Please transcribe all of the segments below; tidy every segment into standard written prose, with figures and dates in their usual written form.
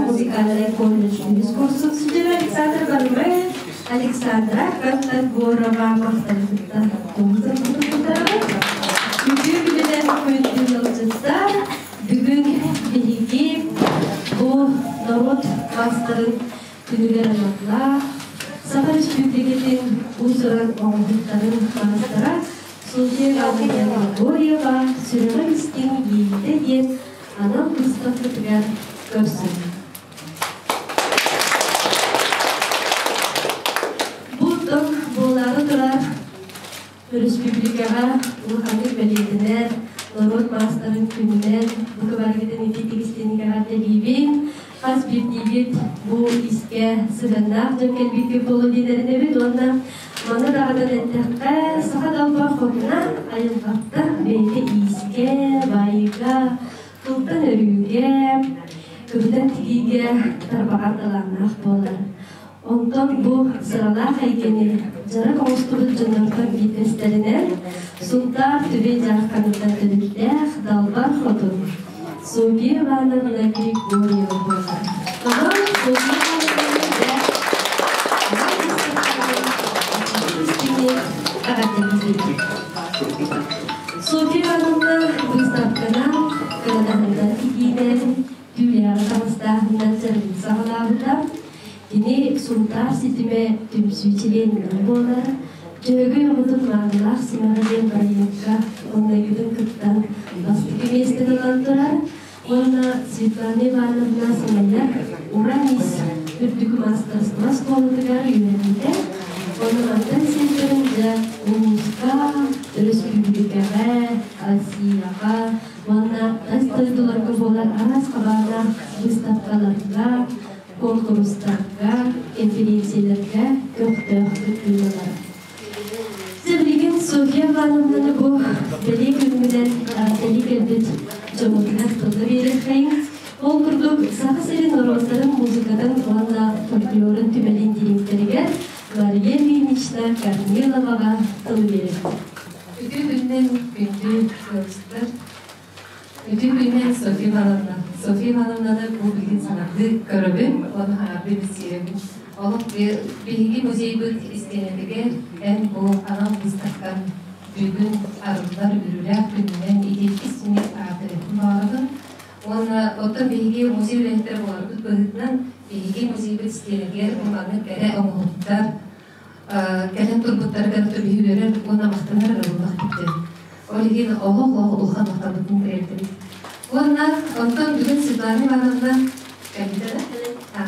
Музыкальный колледж үһүс Александр Барбе, Александра Картогорова махталыттан Үтүө күнүнэн күндү ыалдьыттар, бүгүн биһиги бу норуот маастарын күнүгэр аналлаах Саха Республикатын уус-уран оҥоһуктарын маастара Софья Ивановна Григорьева сүрэҕим истиҥ иэйиитэ диэн анал быыстапкатыгар көрсөбүт. Бу тыл буолаары турар өрөспүүбүлүкэҕэ улаханнык бэлиэтэнэр норуот маастарын күнүнэн бука барыгытын итии истиҥник эҕэрдэлиибин. Хас биирдиигит бу искэ сыһыаннаах дьон кэлбиккит буолуо диэн эрэнэбит уонна маны даҕатан эттэххэ, саха далбар хотуна айылҕаттан бэйэтэ иискэ, баайыыга, тылтан өрүүгэ, кыбытан тигиигэ тарбаҕар талааннаах буолар. Онтон бу сыралаах эйгэни дьарык оҥостубут дьоннортон биирдэстэринэн Сунтаар Түбэй дьаахханыттан төрүттээх Далбар Хотун Софья Ивановна Григорьева буолар. Онон Софья Ивановна Софья Ивановна быыстапканан кырадаһыннар тигиинэн, түүлээҕи таҥастааһынынан дьарыгын саҕалаабыта. Кини Сунтаар ситимэ түмсүү чилиэнинэн буолар. Дьөһөгөй оҕотун маанылаах симэҕэ диэн бырайыакка маҥнайгытын кыттан бастакы миэстэни ылан турар. Уонна Светлана Ивановна салайар Уран ис үрдүк маастарыстыба оскуолатыгар үөрэммитэ. Ону мантан сиэттэрэн дьэ улууска, өрөспүүбүлүкэҕэ, Россияҕа уонна тас дойдуларга буолар араас хабааннаах выставкаларга, куонкурустарга, конференцияларга көхтөөх кыттыыны ылар. Билигин Софья Ивановнаны бу бэлиэ күҥҥүнэн эҕэрдэлии кэлбит дьоммутугар тылла биэриэххэйиҥ. Ол курдук, Саха сирин норуоттарын музыкатын уонна фольклорун түмэлин дириэктэригэр Мария Ильинична Корниловаҕа тыл биэрэбит. Үтүө күнүнэн күндү ыалдьыттар! Үтүө күнүнэн Софья Ивановна. Софья Ивановнаны бу билигин саҥардыы көрөбүн уонна саҥардыы билсиэрэбин. Олох биһиги музейбыт истиэнэтигэр эн бу анал быыстапкан бүгүн арыллар үөрүүлээх күнүнэн итиэккис синик аатырыахпын баҕарабын. Уонна оттон биһиги музей үлэһиттэрэ буоларбыт быһыытынан биһиги музейбыт истиэнэтигэр бу маннык кэрэ оҥоһуктар кэлэн турбуттарыгар биһи үөрэр уонна махтанар эрэ буоллахпыт диэн. Ол иһин олох-олох улахан махталбытын тириэрдэбит. Уонна онтон бүгүн Светлана Ивановна кэлбитэ да?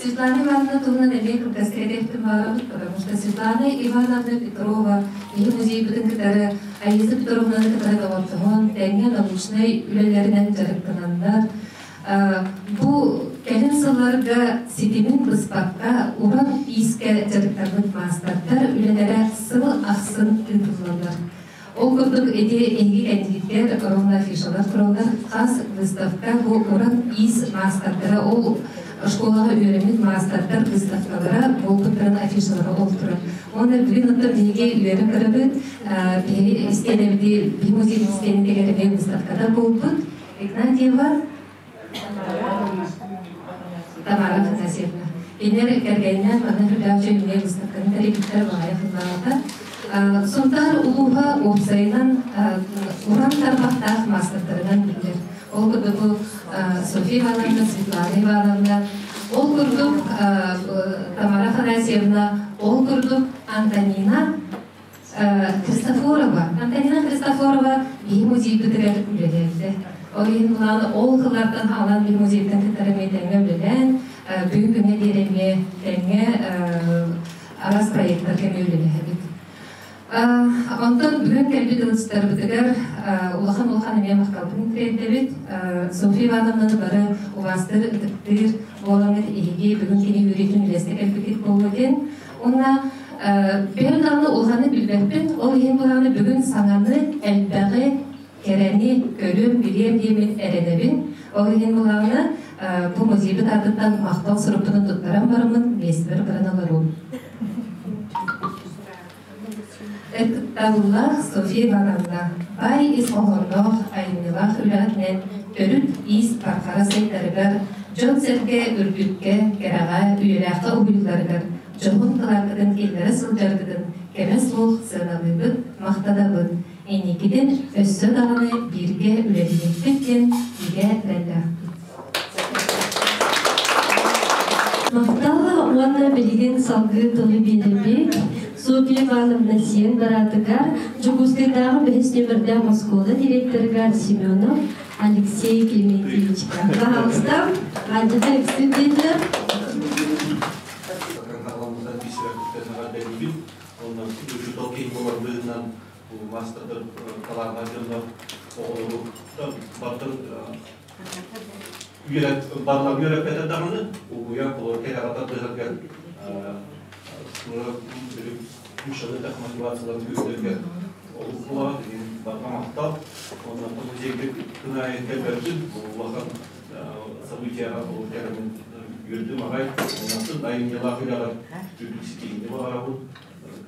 Светлана Ивановна туһунан эмиэ кылгаска этиэхпин баҕарабыт, потому что Светлана Ивановна Петрова биһи музейбытын кытары Аиза Петровнаны кытары доҕордоһон, тэҥҥэ научнай үлэлэринэн дьарыктананнар, Бу кэлин сылларга ситимин быспакка уран иискэ дьарыктаммыт маастардар үлэлэрэ сыл ахсын ыытыллаллар. Ол курдук ити эһиги кэннигиттэр ровно афишалар тураллар. Хас выставка бу уран иис маастардара ол школаҕа үөрэммит маастардар выставкалара буолбуттарын афишалара ол турар. Уонна бүгүн оттон биһиги үөрэ көрөбүт, биһиги истиэнэбити, биһи музей истиэнэтигэр эмиэ выставката буолбут. Игнатьева Тамара Афанасьевна. Кинилэр кэргэнинээн манна үрдээх үчүгэй выставканы тэрийбиттэр баҕайы хыллаата. Сунтаар улууһа уопсайынан уран тарбахтаах маастардарынан биллэр. Ол курдук бу Софья Ивановна, Светлана Ивановна, ол курдук Тамара Афанасьевна, ол курдук Антонина Христофорова. Антонина Христофорова биһи музейбытыгар үлэлээбитэ. Ол иһин булаан ол кылартан хаалан биһи музейтан кыттары эмиэ тэҥҥэ үлэлээн, бүгүн күҥҥэ диэри эмиэ тэҥҥэ араас проекттарга эмиэ үлэлэһэбит. Онтон бүгүн кэлбит ыалдьыттарбытыгар улахан-улахан эмиэ махталбын тириэрдэбит. Софья Ивановнаны бары убаастыыр, ытыктыыр буоламмыт эһиги бүгүн кини үөрүүтүн үлэстэ кэлбиккит буолуо диэн. Уонна бэйэм даҕаны улаханнык билбэппин, ол иһин буолаҕына бүгүн саҥаны, элбэҕи, кэрэни көрүөм, билиэм диэммин эрэнэбин. Ол иһин буолаҕына бу музейбыт аатыттан махтал сурукпунун туттаран бараммын миэстэбэр баран олоруум. Ытыктабыллаах Софья Ивановна, баай ис хоһоонноох, айымньылаах үлэҕитинэн төрүт иис бархара сайдарыгар, дьон-сэргэ үрдүккэ, кэрэҕэ, үйэлээххэ уһуйулларыгар дьоһун кылааккытын киллэрэ сылдьаргытын кэмэ суох сыаналыыбыт, махтанабыт. Инникитин өссө даҕаны бииргэ үлэлиэхпит диэн бигэ эрэллээхпит. Махтал уонна билигин салгыы тылы биэрэбит. Софья Ивановна сиэн бараатыгар Дьокуускайдааҕы бэһис нүөмэрдээх оскуола директорыгар Семенов Алексей Климентьевичка. Пожалуйста, Андика Алексеевна. Учутал киһи буолар быһыытынан маастардар талааннаах дьоннор оҕолору бартын барыларын үөрэппэтэ даҕаны угуйан холор кэрэҕэ тардыһарга мужчины мотивацияларын күүстэргэ олус буолар барҕа махтал онно музейга күн аайы кэлбэппин улахан событияҕа ол кэрэмин үөрдүм аҕай оннатын айымньылаах үлэҕэр үрдүк ситиһиини баҕарабын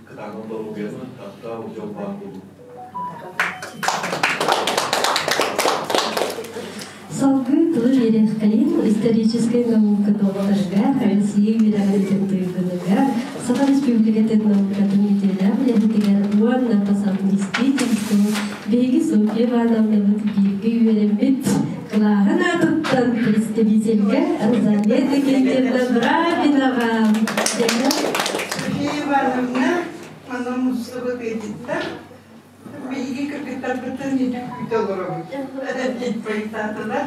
кытаанах доруобуйаны таптал дьол баар буолун. Салгыы тылы биэриэххэйин историческай наука докторыгар, Россия үөрэҕин туйгуныгар, Саха Республикатын наукатын үтүөлээх үлэһитигэр уонна по совместительству биһиги Софья Ивановнабыт бииргэ үөрэммит кылааһын аатыттан представительгэ Розалия Иннокентьевна Бравинова. Софья Ивановна манан мустубут ыйдыттар. Биһиги кыргыттарбытын ити күүтэ олоробут. Проектантылар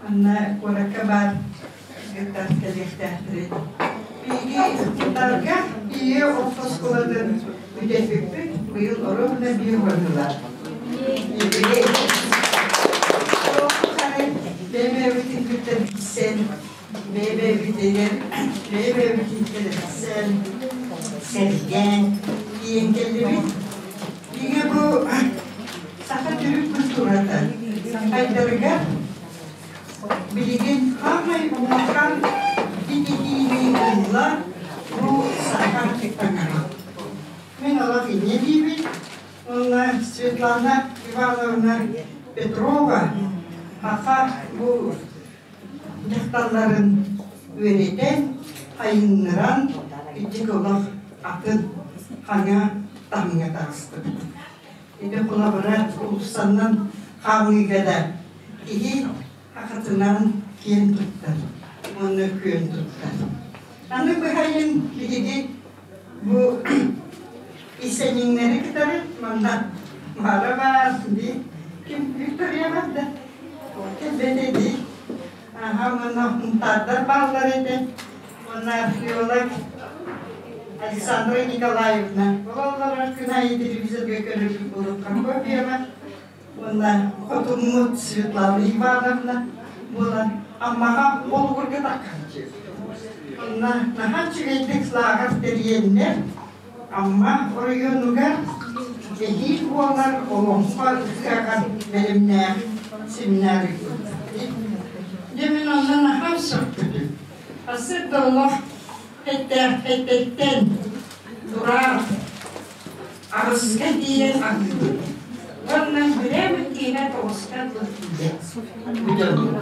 манна куоракка баар кыргыттар кэлиэхтээхтэрин. Биһиги Сунтаарга Ийэ орто оскуолатын бүтэрбиппит быйыл оруобуна биир уоннулар. Бэйэ-бэйэбитин кытта билсэн, бэйэ-бэйэбитигэр бэйэ-бэйэбитин кэлэпсэн, сэргээн тиийэн кэллибит. Бигэ бу саха төрүт культурата сайдарыгар билигин хаамай улахан ититиини ылла бу саха таҥара. Мин олох инньэ диибин. Уонна Светлана Ивановна Петрова саха бу дьахталларын үөрэтэн, хайыннаран ити олох атын хаҥа таһымҥа таҕыстыбыт. Ити холобура улуссаннан хаалыыга да киһи хахатынан киэн туттар уонна күөн туттар. Аны быһайын биһиги бу исэниҥнэри кытары манна бара баар дии ким Виктория барда кэлбэтэ дии аха манна мунтаардар бааллар этэ уонна археолог Александра Николаевна олорор күн аайы телевизорга көрөрбүт буолуп Прокопьева уонна хотуммут Светлана Ивановна буолан Аммаҕа Болугурга таккаччы. Онно наһаа үчүгэйдик лааҕыр тэрийэннэр Амма оройуонугар эһиил буолар олоҥхо ыһыаҕар бэлэмнээх семинар ыыппыттар. Дьэ мин онно наһаа сөхпүтүм. Сарсыарда олох эттээх тураат аҕыска тиийэн аһыыбыт уонна бирээмит киэһэ тоҕуска тиийэ бүтэбит.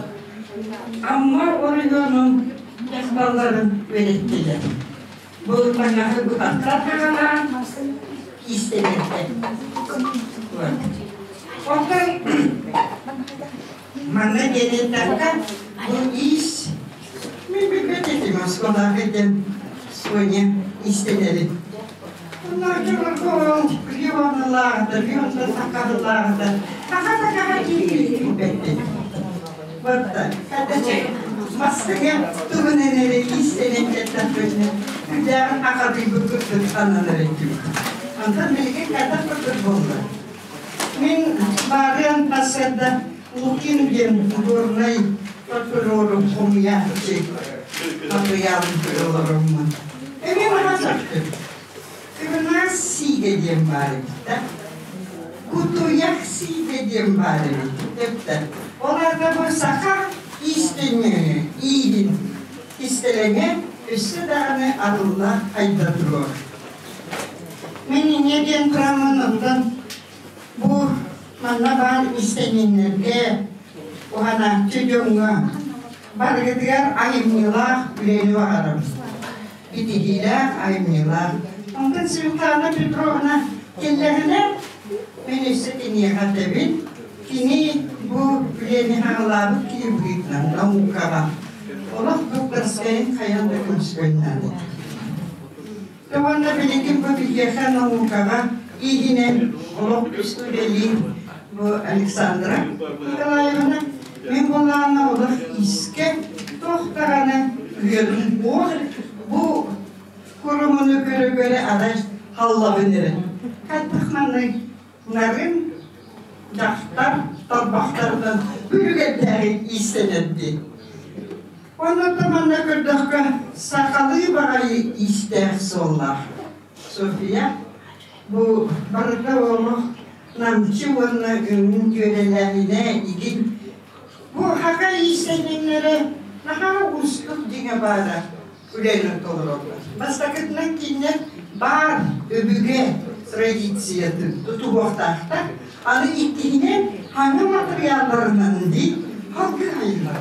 Амма оройуонун дьахталларын үөрэттилэр. Бу таҥаһы бытахтар хаҕалаан иистэнэрдэр. Оттон манна диэн эттэххэ, бу иис мин билбэт этим Москвалааҕы диэн Соня иистэнэрин. Оннооҕор ол Леоналааҕыта, Леонтан сакаһылааҕыта, таха-такаҕа киирбит билбэппин. Батта, хатачы мастыҥа тугунан эрэ иистэнэн кэлтэхпинэ, күлээҕин акадыйбыт курдук сананар этим. Онтон билигин хайдах курдук буолла? Мин баарыан сарсыарда Лукин диэн горнай прокурору хомуйааччы матырыйаалын көрө олороммун. Эмиэ наһаа сөхтүм. Кырынаас сиигэ диэн баар эбит да. Кутуйах сиигэ диэн баар эбит да. Ол аата бу саха иистэнньэҥэ ииһин кистэлэҥэ өссө даҕаны арылла хайда туруо. Мин инньэ диэн тураммын онтон бу манна баар иистэнньэҥнэргэ, уһанааччы дьоҥҥо барыгытыгар айымньылаах үлэни баҕарабын. Итиһиилээх айымньылаах. Онтон Светлана Петровна кэллэҕинэ, мин өссө киниэхэ этэбин, кини бу үлэни хаҕылаабыт киһи быһыытынан наукаҕа олох докторскайын хайан да көмүскүөн наада. Уонна билигин бу биһиэхэ наукаҕа ииһинэн олох үлэлиир бу Александра Николаевна. Мин былаана олох иискэ туох даҕаны үөрүм буор бу курумуну көрө-көрө арай халлабын эрэ. Хайдах маннык нарын дьахтар тарбахтарынан үлүгэрдээҕи иистэнэрдии. Онно манна көрдөххө сахалыы баҕайы иистээх суоллаах. София бу барыта олох намчы уонна өҥүн дьүөрэлээһинэ игин бу хака иистэнньэҥнэрэ наһаа уустук дьиҥэ баара үлэни толороллор. Бастакытынан кинилэр баар өбүгэ традициятын тутуһуохтаахтар. Аны иккиһинэн хаҥа матырыйаалларынан дии халгы айыллар.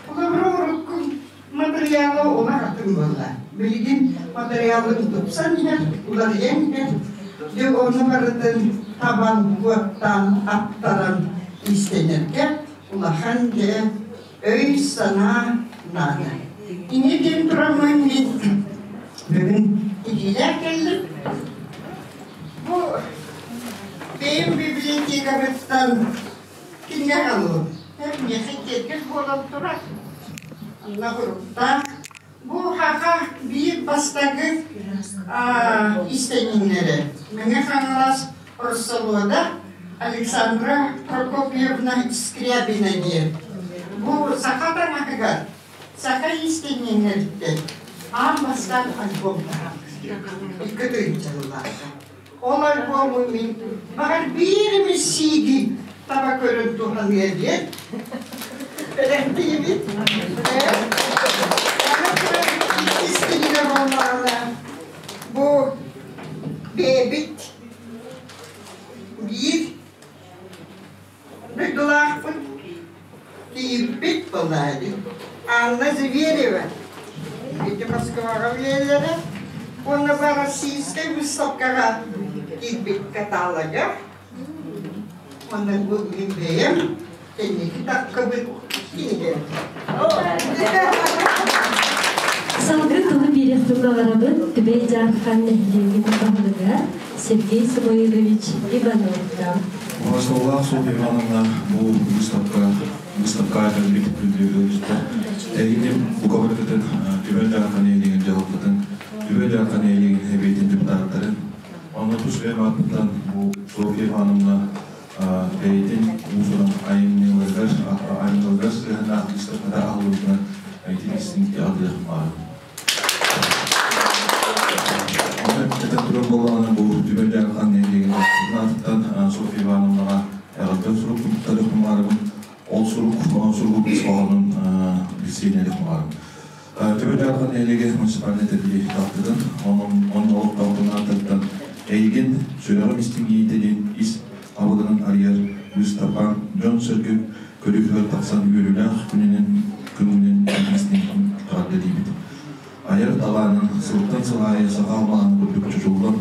Холобура урукку матырыйаала олох атын буолла. Билигин матырыйаалын тупсан иһэр, уларыйан иһэр. Дьэ ону барытын табан, куоттаан, аттаран иистэнэргэ улахан дьэ өй-санаа наада. Инньэ диэн тураммын мин бүгүн итиилээх кэллим. Бу бэйэм библиотекабыттан кинигэ аҕаллым. Миэхэ киэргэл буолан турар. Анна Хуруктаах. Бу хаха биир бастакы истэнньиҥнэрэ Мэҥэ Хаҥалас Россолода Александра Прокопьевна Скрябина диэн. Бу саха таҥаһыгар саха иистэнньэҥнэриттэн аан бастаан альбом таһаарбыт. Икки тыһыынчалаахха. Ол альбому мин баҕар биир эмэ сииги таба көрөн туһаныа диэн бэлэхтиибит. Иккис кинигэ буоллаҕына бу бэйэбит биир дойдулаахпыт киирбит буоллаҕа Анна Зверева ити Москваҕа үлэлэрэ уонна бу российскай выставкаҕа киирбит каталога уонна бу мин бэйэм кэнники таккабыт кинигэм. Салгыы тылы биэриэхпин баҕарабын Түбэй Дьаархан нэһилиэгин баһылыга Сергей Самуилович Ивановка. Убаастабыллаах Софья Ивановна бу выставка выставка кэлбит күндү ыалдьыттар. Эһигини бука барытын Түбэй Дьаархан нэһилиэгин дьаһалтатын, Түбэй Дьаархан нэһилиэгин сэбиэтин депутаттарын, онно тус бэйэм ааппыттан бу Софья Ивановна бэйэтин уус-уран айымньыларыгар айымньыларыгар сыһыаннаах выставката аһыллыбытынан итин-истиҥ аҕыйах баар. Этэн турар буоллаҕына, бу Түбэй Дьаархан нэһилиэгин аатыттан Софья Ивановнаҕа эҕэрдэ сурук туттарыахпын баҕарабын. Ол сурук суругу ис хоһоонун билсиһиннэрэн нэһилиэгэ муниципальнай тэриллии таптытын, онон онно олохтоохтун ааттарыттан эйигин сүрэҕим истиҥ иитэ диэн ис абылаҥын арыйар быыстапка дьон-сэргэ көрүүтүгэр тахсан үөрүүлээх күнүнэн күҥҥүнэн истиҥ эҕэрдэлиибит. Айар талаанын сылтан сыл аайы саха алмааһын курдук чочуллан,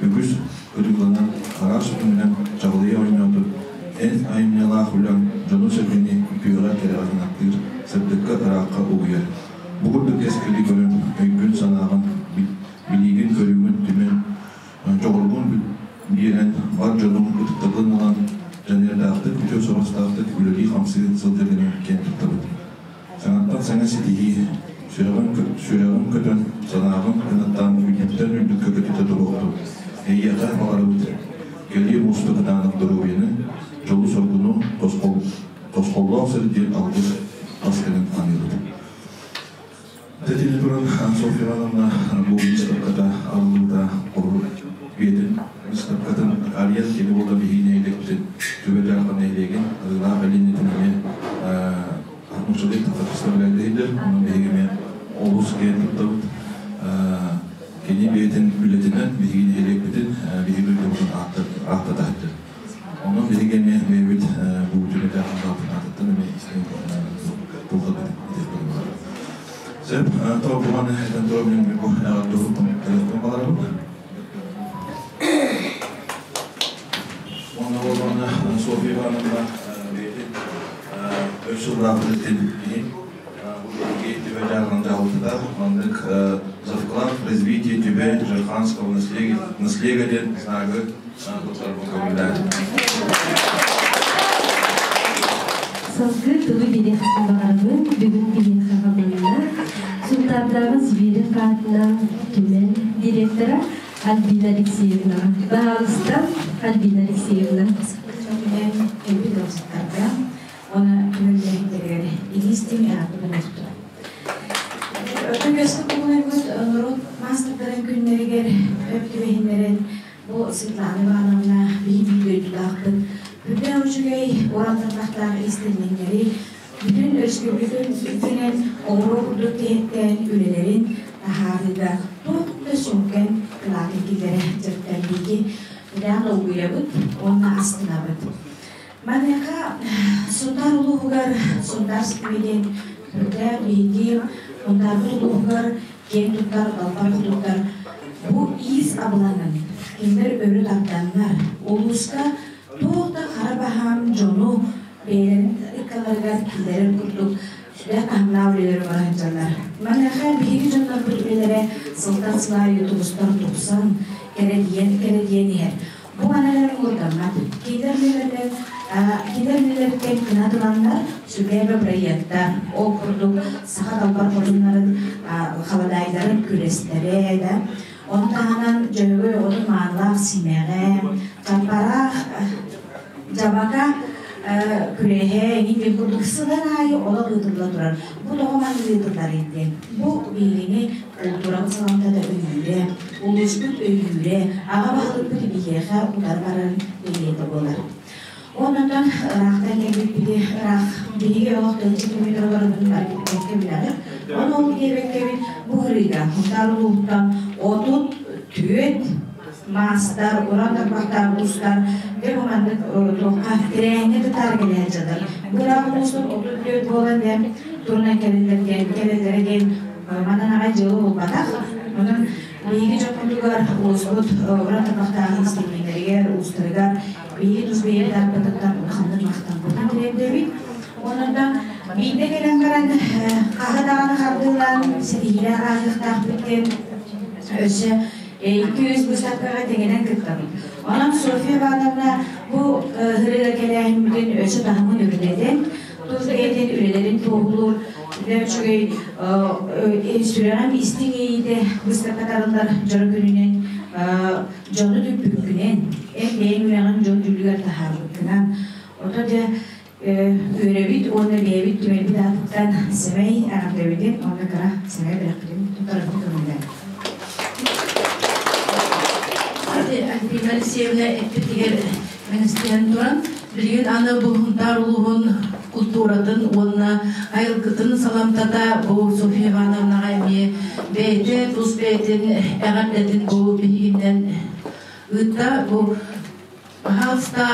үгүс ырыыланан, араас өҥүнэн чаҕылыйа оонньоотун, эн айымньылаах үлэҥ дьону-сэргэни үтүөҕэ-кэрэҕэ кынаттыыр, сырдыкка, ыраахха угуйар. Бу курдук кэскили көрөн, өйгүн-санааҕын, билиигин-көрүүгүн түмэн, дьоҕургун биэрэн, бар дьонуҥ ытыктабылын ылан, дьаныардаахтык, үтүө суобастаахтык үлэлии-хамсыы сылдьаргынан киэн туттабыт. Саҥаттан саҥа ситиһии, сүрэҕин көтөн, санааҕын кынаттаан үрдүктэн үрдүккэ көтүтэ туруохтун. Эйиэхэ баҕарабыт кэлии муста кытаанах доруобуйаны, дьолу-соргуну, тосхоллоох сир диэн алгыс тас гынан аныыбыт. Тэтини туран Софья Ивановна бу выставката арыллыбыта холобур үйэтин выставкатын арыйан кини буолла биһиги нэһилиэкпитин Түбэ Дьаархан нэһилиэгин Арыылаах Элиэнньэтин эмиэ нууччалыы представляйдыыр онон биһиги эмиэ олус киэн туттабыт. Кини бэйэтин үлэтинэн биһиги нэһилиэкпитин биһиги дойдубутун ааттатааччы. Онон биһиги эмиэ бэйэбит бу Түбэ Дьаархан аатыттан эмиэ истиҥ тылларбытын этиэхпитин баҕарабыт. Сөп, тоҕо этэн турабын бу эҕэрдэ баҕарабын. Уонна буоллаҕына Софья Ивановна бэйэтин өр сыллаахпыт иһин бу биһиги Түбэ Дьаархан дьаһалтата маннык за вклад в развитие Түбэ Джарханского наследия диэн знагы туттарбын көҥүллээн. Салгыы тылы биэриэхпин баҕарабын. Бүгүн биһиэхэ манна Сунтаардааҕы Зверев аатынан түмэл директора Альбина Алексеевна. Баһаалыста, Альбина Алексеевна. Эбит ыалдьыттарга уонна түмэл үлэһиттэригэр илиистиҥ эҕэрдэ оҥостор. Көстө буоларбыт норуот маастардарын күннэригэр өп түбэһиннэрэн бу Светлана Ивановна биһи биир дойдулаахпыт үрдээх үчүгэй уран тарбахтаах иистэнньэҥнэри бүтүн өрөспүүбүлүкэ үрдүнэн оҕуруо курдук тиһиктээн үлэлэрин таһаарыыга туох да сүҥкэн кылаатын киллэрэ дьарыктар биһиги үлээн долгуйабыт уонна астынабыт. Маныаха Сунтаар улууһугар Сунтаар ситимэ диэн үрдээх биһиги Сунтаарбыт улууһугар киэн туттар, далбар хотуттар бу иис абылаҥын кинилэр өрө тарданнар улууска туох да хара баһаам дьону бэйэлэрин ыккаларыгар киллэрэр курдук сүрдээх таһымнаах үлэлэри оҥоро сылдьаллар. Маныаха биһиги дьоннорбут үлэлэрэ сылтан сыл аайы тубустан тупсан, кэрэлийэн-кэрэлийэн иһэр. Бу манан эрэ муҥурдаммат. Кинилэр үлэлэринэн кинилэр үлэлэриттэн кынат ыланнар сүрдээх бырайыактар, ол курдук саха далбар хотуннарын халадаайдарын күрэстэрэ да, ону таһынан Дьөһөгөй оҕотун маанылаах симэҕэ, чаппараах Дьабака күрэһэ эҥин диэн курдук сылын аайы олох ыытылла турар. Бу тоҕо маннык ыытылларый диэн. Бу биһигини култуурабыт саламтата өйүүрэ, улууспут өйүүрэ, аҕа баһылыкпыт биһиэхэ утары барарын бэлиэтэ буолар. Оннотон ыраахтан кэлбиппити ыраах биһиги олох тыынчы километр олорорбутун бары бэккэ билэҕит. Ону ол диэбэккэбит бу ырыыга Сунтаар улууһуттан 34 маастар, уран тарбахтаах уустар дьэ бу маннык туохха тэрээһиҥҥэ кытаары кэлэ сылдьаллар. Бу ыраах улуустан 34 буолан диэн турунан кэлэллэр диэн кэлэллэрэ диэн манан аҕай дьыала буолбатах. Онон биһиги дьоммутугар улууспут уран тарбахтаах иистэнньэҥнэригэр, уустарыгар биһиги тус бэйэбит ааппытыттан улаханнык махтаммытын тириэрдэбит. Онон биирдэ кэлэн баран хаһы даҕаны хардыылаан ситиһиилээх ааһыахтаахпыт диэн өссө 200 быыстапкаҕа тэҥинэн кыттабыт. Онон Софья Ивановна бу ырыа кэлээһиммитин өссө таһымын үрдэтэн, тус бэйэтин үлэлэрин туоһулуур үлэ үчүгэй сүрэҕин истиҥ иэйиитэ быыстапка тарыллар дьоро күнүнэн дьону түмпүккүнэн, эн бэйэҥ үлэҕин дьон дьүүлүгэр таһаарбыккынан, ото дьэ үөрэбит уонна бэйэбит түмэлбит аатыттан сэмэй эҕэрдэбитин уонна кыра сэмэй бэлэхпитин туттарарбыт көҥүллээх. Альбина Алексеевна эппитигэр Мэҥэстиһэн туран, билигин аны бу Сунтаар улууһун култууратын уонна айылгытын саламтата бу Софья Ивановнаҕа эмиэ бэйэтэ тус бэйэтин эҕэрдэтин бу биһигинэн ыытта. Бу пожалуйста,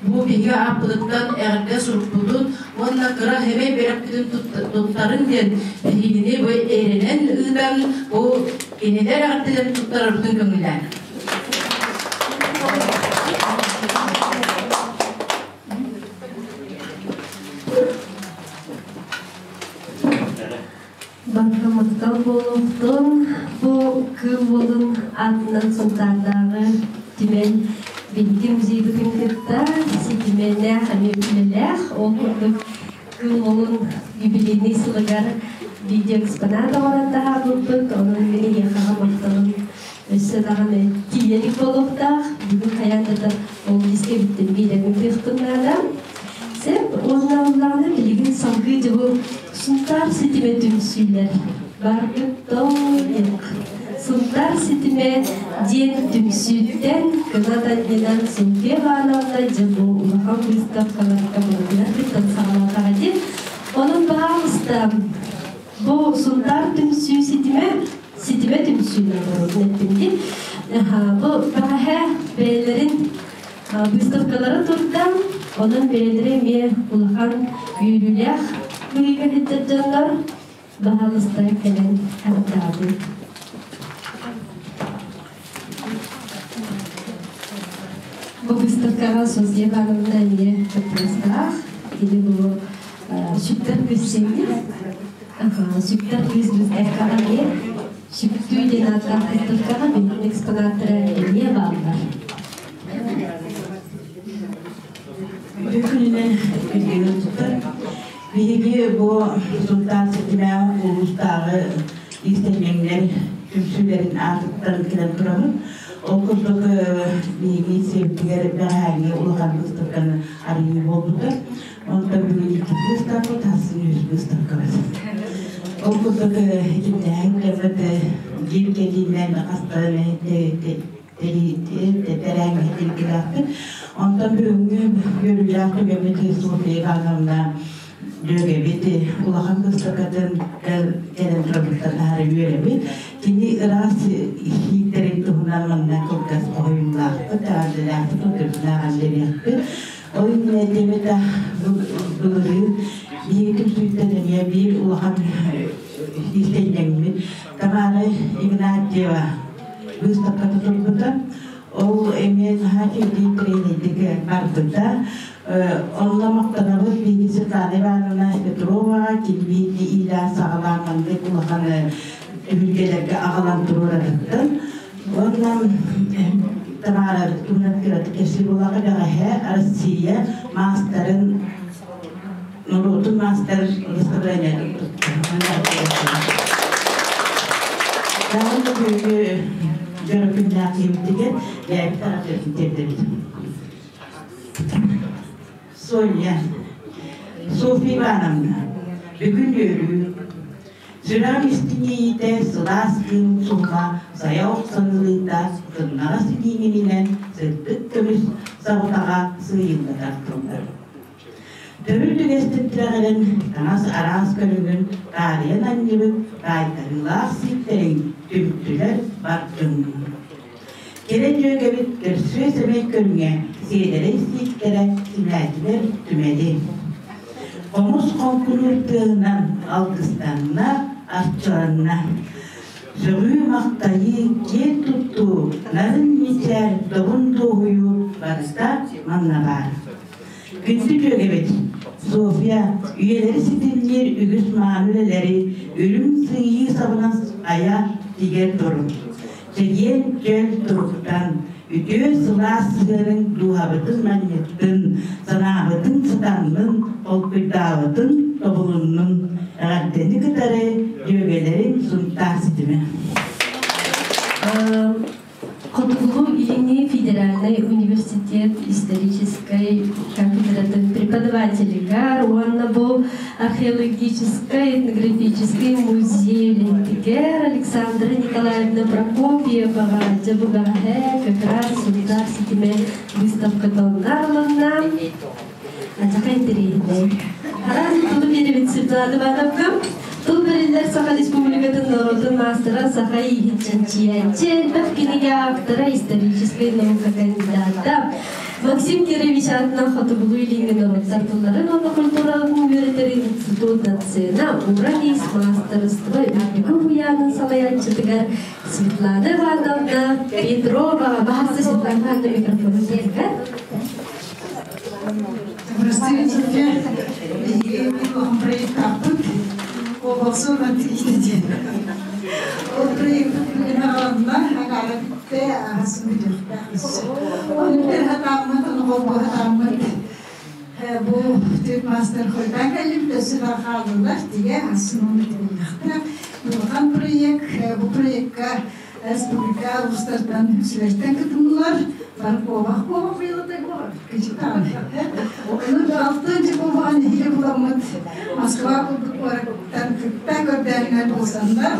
бу биһиги ааппытыттан эҕэрдэ сурукпутун уонна кыра хэмэй бэлэхпитин туттарын диэн биһигини бу эрэнэн ыытан бу кинилэр эҕэрдэлэрин туттарарбытын көҥүлээн. Барҕа махтал буолуохтун. Бу Кыыл Уолун аатынан Сунтаардааҕы түмэл биһиги музейбытын кытта ситимэлээх, эмиэ үлэлээх. Ол курдук Кыыл Уолун юбилейный сылыгар видеоэкспонат оҥорон таһаарбыппыт. Онон мин эһиэхэҕэ махталым өссө даҕаны тиийэрик буолуохтаах. Бүгүн хайаан да ол дискэ бүттэн биэрэрин кыахпын наада. Сөп уонна ыллаҕына билигин салгыы дьыбы Сунтаар ситимэ түмсүүлэр баргыт тоойук Сунтаар ситимэ диэн түмсүүттэн кынат анньынан Софья Ивановна дьэ бу улахан выставкаларга барытыгар кыттан саҕалаатаҕа диэн. Онон баҕалыста бу Сунтаар түмсүү ситимэ ситимэ түмсүүнү оҥорорун эттим дии. Бу бэҕэһээ бэйэлэрин Выставкалара турда, онон бэйэлэрэ эмиэ улахан үөрүүлээх быһыыга сылдьар дьоннор баһаалыста кэлэн эҕэрдэлээтим. Бу выставкаҕа Софья Ивановна эмиэ кыттыгастаах. Кини бу сүктэр кыыс сэмми. Сүктэр кыыс выставкаҕа эмиэ Сүктүү диэн ааттаах выставкаҕа билим экспонаттара эмиэ бааллар. Үтүө күнүнэн күндү туттар. Биһиги бу Сунтаар ситимэ улуустааҕы иистэнньэҥнэр түмсүүлэрин аатыттан кэлэн турабыт. Ол курдук биһиги сиэбитигэр бэҕэһээҥҥи улахан быыстапканы арыйыы буолбута. Онтон бүгүн икки быыстапка, тахсын үс быыстапкабыт. Ол курдук итиннэһэн кэлбит биир кэлиинэн хастарын тэрээҥҥэ Онтон бүгүҥҥү үөрүүлээх түгэммит Софья Ивановна дьүөгэбит улахан быыстапкатын кэлэн турабыттан аһары үөрэбит. Кини ыраас иһииттэрин туһунан манна кылгас хоһуйуулаахпыт, эҕэрдэлээхпит, өтөрүнээх эҕэрдэлиэхпит. Ол иннинэ диэбит былырыын биһиги түмсүүттэн эмиэ биир улахан иистэнньэҥмит Тамара Игнатьева быыстапката турбута. Ол эмиэ наһаа үчүгэйдик тренердик барбыта. Онно махтанабыт биһиги Светлана Ивановна Петроваҕа кини иилээн саҕалаан маннык улахан түһүлгэлэргэ аҕалан туруорарыттан. Уонна Тамара туһунан кыратык кэпсиир буоллахха бэҕэһээ Россия маастарын норуотун маастар выставлениятын Даҕан да бүгүҥҥү дьоро күннээх киһибитигэр бэйэбит аҕатын тиэрдэбит. Соня, Софья Ивановна, бүгүн үөрүү. Сүрэҕим истиҥиитэ сылаас кыым суһума сайа охсон ылыыта сымнаҕас илииҥинэн сырдык көмүс сабытаҕа сыыйылла тартыллар. Төрүт үгэстэн тирэҕирэн таҥас араас көрүҥүн таарыйан анньыбыт таайтарыылаах сииктэриҥ түмтүлэр бар дьоҥҥун. Кэрэ дьүөгэбит көрсүө сэмэй көрүҥэ сиэдэрэй сииктэрэ симээтилэр түмэли. Хомус хоҥкунуур тыаһынан алгыстанна, арчыланна. Сөҕүү-махтайыы, киэн туттуу, нарын мичээр, добун дуоһуйуу барыта манна баар. Күндү дьүөгэбит Софья үйэлэри ситимниир үгүс мааны үлэлэри үрүҥ сыыйыы сабынан айа тигэр турун. Чэгиэн чөл туруктан, үтүө сылаас сыһыарыҥ дууһабытын манньыттын, санаабытын сатаннын, толкуйдаабытын тобулуннун. Эҕэрдэни кытары дьүөгэлэриҥ Сунтаар ситимэ. Хотугулуу-Илиҥҥи федеральнай федеральный университет исторической кафедратын преподавателигар, уонна бу археологическай, этнографическай музей үлэһитигэр Александра Николаевна Прокопьеваҕа дьэ бу бэҕэһээ как раз Сунтаар ситимэ выставкатоннар ылынна. Ачака интэриэһинэй. Араас тылы биэрэбит Светлана Ивановна. Тыл бэриллэр Саха Республикатын норуотун маастара, саха ииһин чинчийээччи, элбэх кинигэ автора, историческай наука кандидата. Максим Кирович аатынан Хотугулуу-Илиҥҥи норуоттар тылларын уонна культураларын үөрэтэр институт доцена, уран иис маастарыстыба үрдүкү уһуйаанын салайааччытыгар Светлана Ивановна Петрова. Баһаста Светлана Ивановна микрофону биэрбэт. Здравствуйте, биһиги улахан проекттаахпыт. Обоксу мантикита диэн. Ол проекпыт бүгүн аҕаланна, агаара бүттэ, аһасын бүтүөхтээх өссө. Оны бүтэр хатааммыт, ону холбуу хатааммыт. Бу түөрт маастар хойутаан кэллибит, өссө да хааллылар, тигэ асын оны бүтүөхтээх. Улахан проект, бу проекка республика улуустартан үксүлэртэн кытыннылар. Бары куобах куобах быйылытай буолар. Кычытаан. Ону алтынчы куобаҕын нэһиилэ буламмыт Москва курдук куораттан кытта көрдөөннөр булсаннар,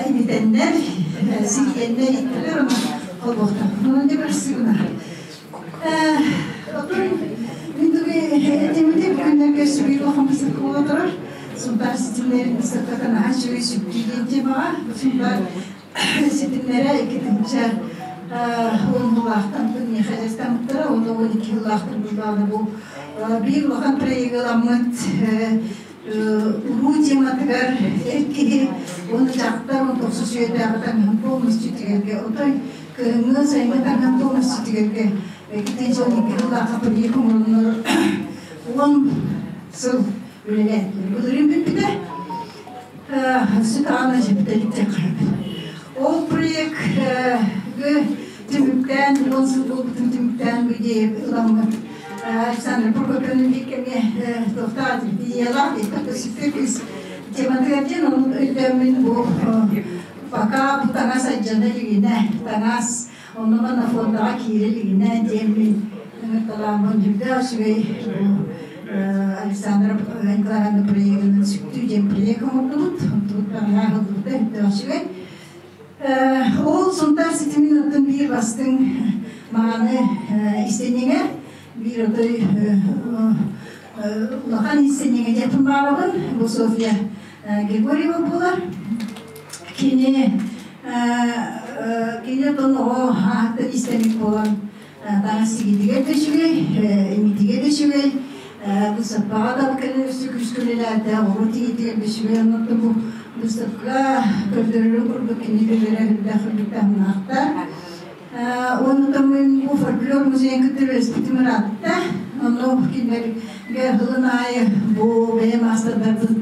имитэннэр, сигиэннэр иттилэр, ону холбуохтар. Онон дьэ көрсүгүнэ. Отун мин тугу этимити күннэргэ сүбүр улахан выставка буола турар. Сунтаар ситимнэрин выставката наһаа үчүгэй сүктүү диэн темаҕа. Сунтаар ситимнэрэ 2 тыһыынча уоннулаахтан миэхэ дьастаммыттара, уонна 12 сыллаахтан булбааны бу биир улахан проегы ыламмыт уруу тематыгар эр киһи уонна дьахтар 19 үйэтээҕи таҥаһын полностью тигэргэ, отой кыһыҥҥы, сайыҥҥы таҥаһын полностью тигэргэ 2012 сыллаахха проект оҥороннор 10 сыл үлэлээтилэр. Былырыын бүппүтэ. Сүт аана дьэбитэлик Ол проект түмүктээн, 10 сыл буолбутун түмүктээн бу идея ыламмыт Александр Прокопьевич кэмҥэ туохтаах идеялаах сүттүк тематыгар диэн onun өйдөөммүн бу пока бу таҥас алдьана илигинэ, таҥас онно манна фондаҕа киирэ илигинэ диэммин ыҥырталааммын үрдээх үчүгэй Александра Николаевна проегынан сүктүү диэн проект оҥордубут. Онтубут бэҕэһээ аһыллыбыта үрдээх үчүгэй. Ол Сунтаар ситимин оттон биир бастыҥ мааны истэнньэҥэ, биир отой улахан истэнньэҥэ диэхпин баҕарабын. Бу Софья Григорьева буолар. Кини кини оттон оҕо ааттан истэммит буолан таҥас тигиитигэр да үчүгэй, имитигэ да үчүгэй, быыстапкаҕа да кэлин өссө күүскэ үлэлээтэ, оҕуруо тигиитигэр да үчүгэй, оннук бу выставка көрдөрөрүн курдук кини үлэлэрэ үрдээх үрдүк таһымнаахтар. Уонна мин бу фольклор музейын кытта үлэлэспитим ыраатта. Онно кинилэргэ сылын аайы бу бэйэ маастардарбын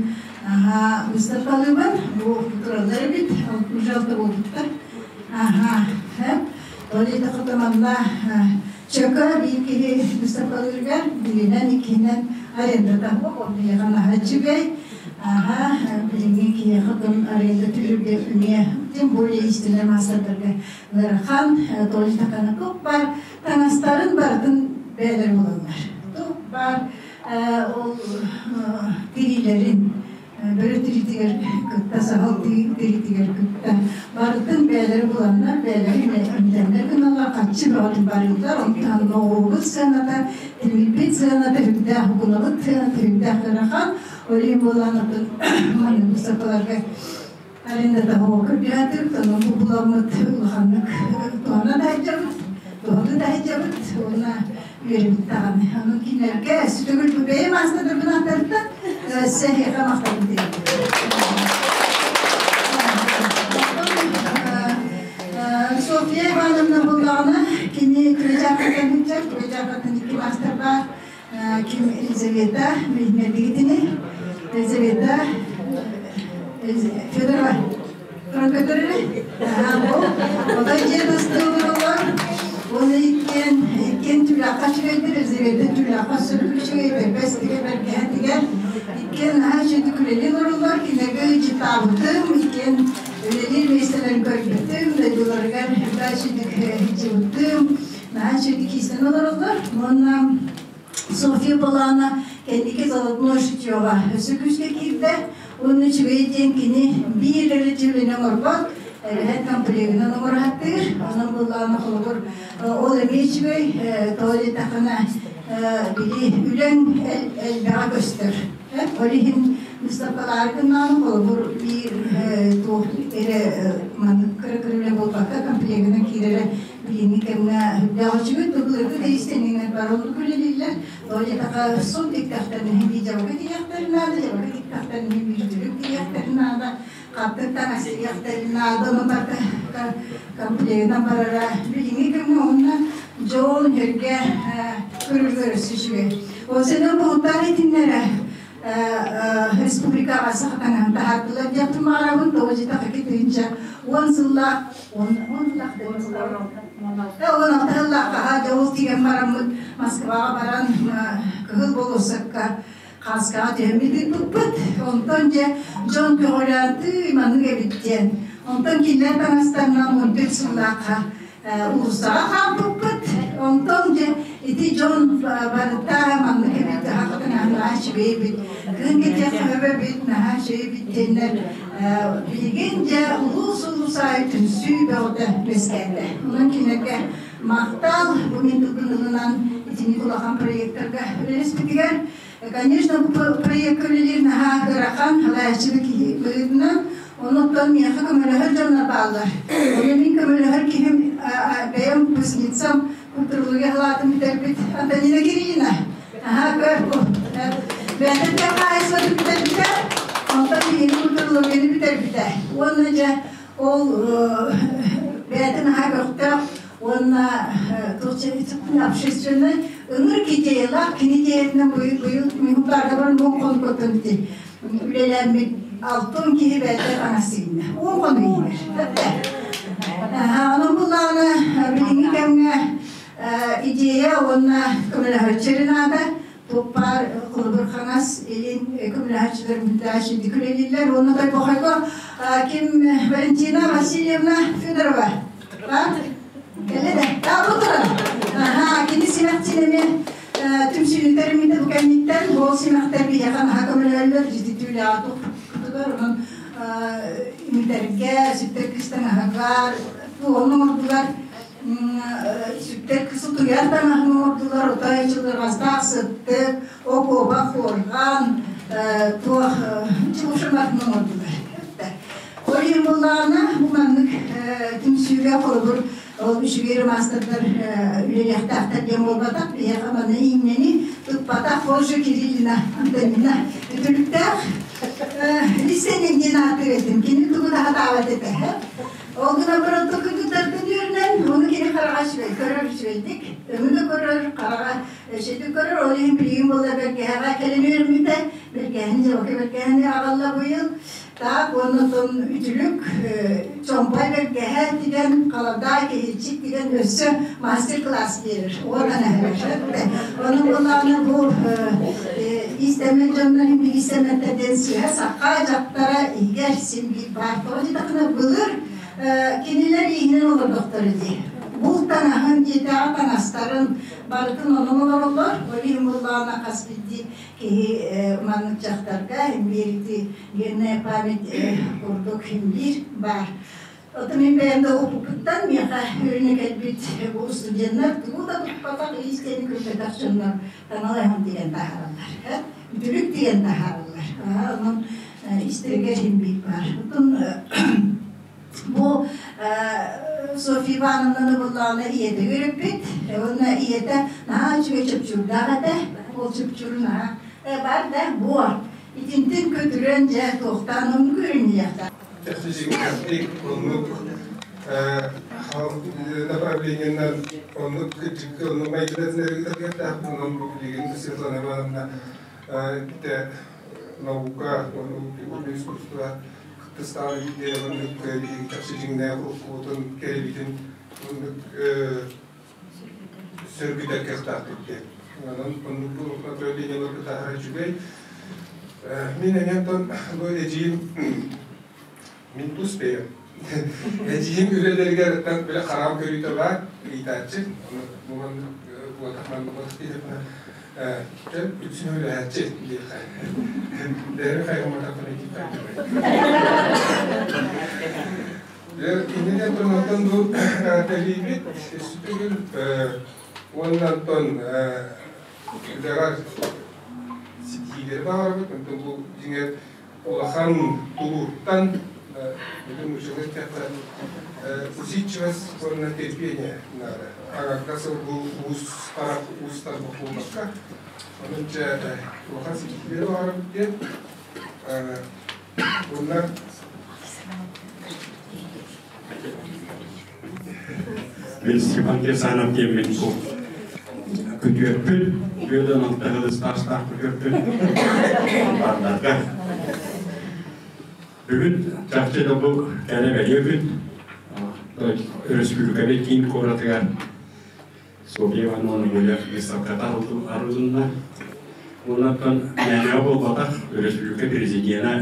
выставкалыыбын. Бу тураллар эбит, уже алта буолбуттар. Аха, ол иһин манна чөкө биир киһи выставкалыырыгар бииринэн, иккиһинэн арендата ол биһиэхэ наһаа үчүгэй. Аха, билиҥҥи киһиэхэ тон аренда төлүүргэ эмиэ, тем более истинэр маастардарга ыарахан, толи такана туох баар таҥастарын барытын бэйэлэр булаллар. Туох баар ол тириилэрин, бөрө тириитигэр кытта, саһыл тириитигэр кытта барытын бэйэлэри буланнар, бэйэлэри имитэннэр гыналлар, хаччы бөҕөтүн барыыллар, онтон оҕуруобут сыаната, тимирбит сыаната үрдээх, угунабыт сыаната үрдээх ыарахан, ол иһин буолан оттон маннык выставкаларга арендата көрдүһэтик, онон бу буламмыт улаханнык туһана да сылдьабыт, туһаны да сылдьабыт, уонна үөрбүт даҕаны. Онон кинилэргэ сүтүгүл бу бэйэ маастардарбын ааттарыттан сэһиэхэ махталым тириэдэбин. Софья Ивановна буллаҕына, кини Күрүчаакаттан сылдьар, Күрүчаакаттан икки маастар баар, ким Елизавета, билиннэрдигитини, Елизавета Федорова. Туран көрдөрөрү? Отой дьиэ тастыылар Оны иккиэн иккиэн түлэххэ үчүгэйдэр, Елизавета түлэххэ сүрүк үчүгэй, бэрбэс тигэр, бэргэһэ тигэр. Иккиэн наһаа үчүгэйдик үлэлии олороллор, кинилэргэ ыйдьыттаабытым, иккиэн үлэлиир миэстэлэрин көрбүтүм, дойдуларыгар үчүгэйдик сылдьыбытым. Наһаа үчүгэйдик иистэн олороллор. Уонна Софья Балана кэнники золотной шитьеҕа өссө күүскэ киирдэ. Уонна үчүгэй диэн кини биир эрэ дьүлүнэн оҥорбот, эбэһээт комплегынан оҥоро сатыыр. Онон буоллаҕына холобур ол эмиэ үчүгэй, тоҕо диэтэххинэ били үлэҥ элбэҕэ көстөр. Ол иһин выставкалааргынан холобур биир туох эрэ маннык кыра-кыра үлэ буолбакка комплегынан киирэрэ билиҥҥи кэмҥэ үрдээх үчүгэй былыргы да иистэнньэҥнэр бары оннук үлэлииллэр. Тоҕо диэтэххэ сон тиктэхтэрин иһин биир дьабака тиийиэхтэрин наада, дьабака тиктэхтэрин иһин биир үтүлүк тиийиэхтэрин наада, хаттык таҥас тиийиэхтэрин наада, ону барыта комплегынан барара билиҥҥи кэмҥэ уонна дьон сэргэ көрөргө өссө үчүгэй. Ол сэнэн буһуттаах итиннэрэ республикаҕа саха таҥаһын таһаардылар диэхпин баҕарабын. Тоҕо диэтэххэ 2010 сыллаах 16 сыллаахха дьэ ол тигэн бараммыт Москваҕа баран Кыһыл болуоссакка Хааскаҕа түһэммит ыыппыппыт. Онтон дьэ дьон көҕүлээн тыый маннык эбит диэн. Онтон кинилэр таҥастарынан 14 сыллаахха уулуссаҕа хаампыппыт. Онтон дьэ ити дьон барыта маннык эбит, хаһан наһаа үчүгэй эбит, кыһын кэтиэххэ сөп эбит, наһаа үчүгэй эбит диэннэр билигин дьэ улуус-улуус аайы түмсүү бөҕөтө үөскээтэ. Онон кинилэргэ махтал, бу мин тылбын ылынан итинник улахан проектарга үлэлэспитигэр. Конечно, бу проекка үлэлиир наһаа ыарахан, салайааччыны киһи быһыытынан. Онуттан миэхэ көмөлөһөр дьоннор бааллар. Ону мин көмөлөһөр киһим бэйэм выпускницам, культурология салаатын бүтэрбит Антонина Кириллина. Аһаа, көр бу. Бэйэтэ тыа хаһаайыстыбатын бүтэрбитэ, онтон биһиги культурологияны бүтэрбитэ. Уонна дьэ ол бэйэтэ наһаа көхтөөх уонна общественный ыҥырык идеялаах кини идеятынан быйыл муҥутаарга баран уон хонукуттан ити үлэлээммит алтын киһи бэйэтэ таҥас сигиннэ 10 хонук иһигэр. Онон буллаҕына билиҥҥи кэмҥэ идея уонна көмөлөһөөччү наада. Туппар холобур хаҥас илин көмөлөһөөччүлэр бүтээччи үлэлииллэр. Уонна Тойбохойго ким Валентина Васильевна Федорова кэллэ да бу турар. Кини симэхчинэми түмсүүнүтэр митэ бу кэнниттэн ол симэхтэр биһиэхэ наһаа көмөлөһөллөр жититүүлэҕэ туппутугар онон имитэргэ сүктэр кыстаҥаһыгар туоһун оҥордулар сүктэр сутуйар таҥаһын оҥордулар отой чылырҕастаах сыттык окуоба хуорҕан туох чулушаматын оҥордулар. Ол иһин буоллаҕына бу маннык түмсүүгэ холобур ол үчүгэй маастардар үлэлиэхтээхтэр диэн буолбатах, биһиэхэ маны иҥнэни туппатах Позже Кириллина Антонина үтүлүктээх Лисенин диэн ааттыыр этим. Кини тугу да хатаабат этэ. Ол гынан баран кыргыттартан үөрэнэн, ону кини хараҕа үчүгэй көрөр үчүгэйдик, өҥү да көрөр, хараҕа үчүгэйдик көрөр. Ол иһин билигин буолла бэргэһэҕэ кэлэн үөрэммитэ, бэргэһэни дьабака бэргэһэни аҕалла быйыл. Так, уонна оттон үтүлүк, чомпой бэргэһэ тигэн, халадаай киһиччик тигэн өссө мастер-класс биэрэр. Уонна Ону булааны бу иистэммит дьоннор иистэммэттэр сыһа саха дьахтара иһигэр син биир баар. Тоҕо диэтэххинэ былыр кинилэр ииһинэн олордохтор дии. Бул таҥаһын, дьиэтээҕи таҥастарын барытын онон олороллор. Ол иһин буллаҕына хас биирдии киһи маннык дьахтарга биирди генная память курдук биир баар. Оттон мин бэйэм да опуппуттан миэхэ үөрэнэ кэлбит бу студеннар тугу да туппатах, иистиэни көрбөтөх дьоннор таҥалайһан тигэн таһаараллар. Үтүлүк тигэн таһаараллар. Онон истэргэ иһин биир баар. Оттон бу Софья Ивановнаны буллаҕына ийэтэ үөрэппит. Уонна ийэтэ наһаа үчүгэй чопчуурдаах этэ. Ол чопчууру наһаа бар да буо. Итинтин көтүрэн дьэ туохтаан оннук үөрэнниэхтээх. Технический оннук направлениенан оннук кырдьыкка оннук майгынатын онон бу билигин Светлана Ивановна наука уонна искусство кыттыстаҕын оннук чахчы дьиҥнээх уруккубутун кэрибитин оннук сөргүтэр кыахтаахпыт диэн. Онон оннук бу направлениеларга таһара үчүгэй. Мин эмиэ бу эдьиийим мин тус бэйэм эдьиийим үлэлэригэр бile хараам көрүүтэ баар. ыйытааччы, бу маннык буолбатах, маннык буолбатах диэтэхпинэ, чэ, үксүн үлэһээччи диэххэ. Бэйэм хайҕамматахпына итииппэт. Иннинэ онтон бу тэрийбит үстүгүл уонна онтон үлэҕэр ситиилэри баҕарабыт. Онтон бу дьиҥэр улахан тулууртан бүтүн учугэй эттэххэ усидчивость уонна терпение наада. Аҥардас бу уус харах уус тарбах буолбакка, онон дьэ улахан ситиилэри баҕарабыт диэн. Уонна Мин Степан Кирсанов диэммин бу күтүөппүн, үөдэн алтаһыл ыстаастаах күтүөппүн бардарга. Бүгүн чахчы да бу кэрэ бэлиэ күн өрөспүүбүлүкэбит киин куоратыгар Софья Ивановна Гуляев выставката арылынна. Оннуттан мээнэҕэ буолбатах өрөспүүбүлүкэ президенэ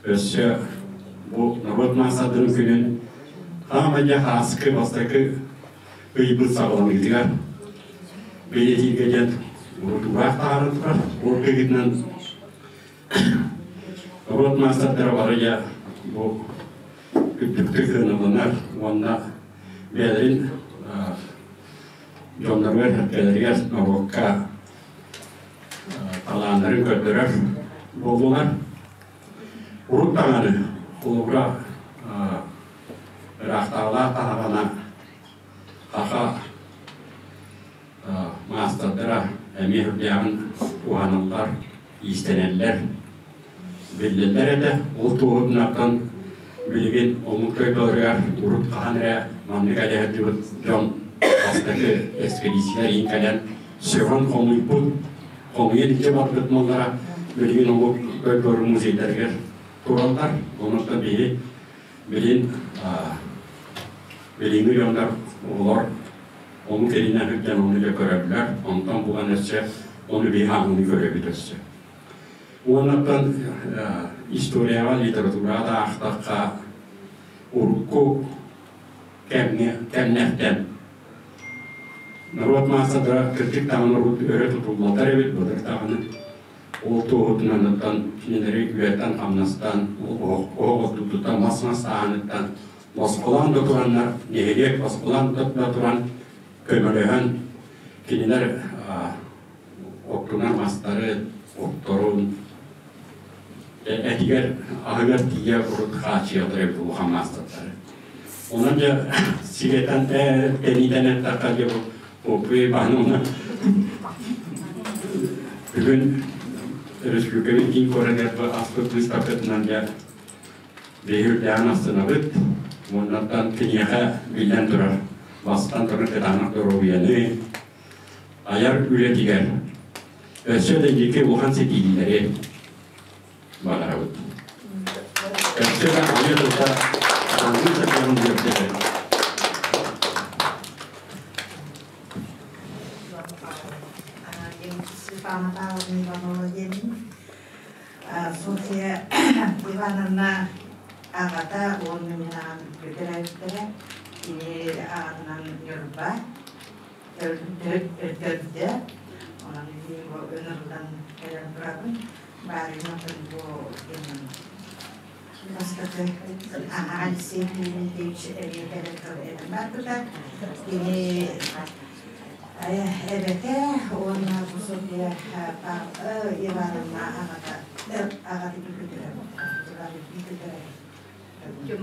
өссө бу норуот маассатын күнүн хаамайа хааскы бастакы ыйбыт саҕаланыытыгар бэлиэтииргэ диэн урутуураах таһааран турар. Ол быһыытынан норуот маастардара барыйа бу үрдүктүк сыаналанар уонна бэйэлэрин дьонноругар, эркэлэригэр норуокка талааннарын көрдөрөр буоллулар. Урут даҕаны холобура ыраахтааҕылаах таһаҕана саха маастардара эмиэ үрдээҕин уһаналлар, иистэнэллэр, биллэллэр этэ. Ол туоһутунартан билигин омук дойдуларыгар урут хаһан эрэ маннык элэһэрдибит дьон бастакы экспедициялар иин кэлэн сөҕөн хомуйбут, хомуйан илдьэ барбыт маллара билигин омук дойдуларын музейдарыгар тураллар. Онон биһи билин билиҥҥи дьоннор оҕолор ону кэлинэн сылдьан ону дьэ көрөллөр, онтон булан өссө ону биһи ааҥны көрөбүт өссө. Уоннаттан историяҕа, литератураҕа да аахтахха урукку кэмҥэ кэмнэртэн норуот маассата кырдьык даҕаны урут өрө тутуллаллар эбит, былыр даҕаны. Ол туоһутунан кинилэри үөртэн-хамнастан, оһох оттуутуттан, мас-мас ааныттан босхолоон да тураннар, нэһилиэк босхолоон да туран көмөлөһөн кинилэр оттунар мастары, отторун этигэр, аһыгар тиийэ урут хааччыйаллар эбит улахан маастардары. Онон дьэ сигэтэн тэнитэн эттэххэ дьэ бу баһын бүгүн өрөспүүбүлүкэбит киин куоратыгар аспыт быыстапкатынан дьэ биһи үрдээн астынабыт. Уоннаттан киниэхэ биллэн турар бастан турар кытаанах доруобуйаны айар үлэтигэр өссө да инники улахан ситиһиилэри баҕарабыт. Өссө да айа тута салгыы сылдьарын үөрдэбит. Светлана Павловна Иванова диэмин. Софья Ивановна аҕата уонна мин аҕам төрөөбүттэрэ. Кини аҕатынан Ньурба төрдө. Онон мин бу ынырыллан кэлэн турабын. Баарыйын отон бу бастакы Алексей Климентьевич эмиэ кэлэн тыл этэн барбыта. Кини эбэтэ уонна бу Софья Ивановна аҕата аҕата күтүрэ күтүрэ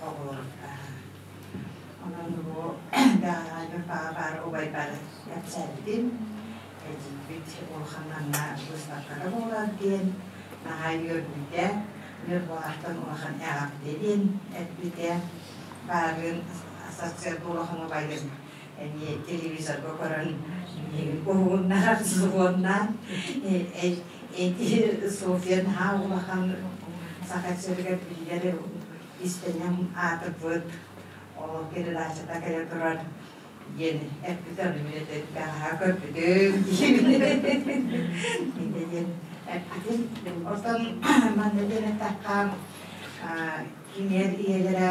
оҕолор. Онон бу баҕа баар убайбар кэпсээбитим. Эдьиийбит улахан манна быыстапката буолар диэн наһаа үөрбүтэ. Ньурбалартан улахан эҕэрдэ диэн эппитэ. Баарыын сарсыарда улахан убайым эмиэ телевизорга көрөн миигин уһугуннарар звоннаан эти Софья наһаа улахан Саха сиригэр биллэр истэнньэҥ аатырбыт ол передачата кэлэ турар диэн эппитэ ону мин бэҕэһээ көрбүтүм диэн эппитим. Оттон манна диэн эттэххэ кинилэр ийэлэрэ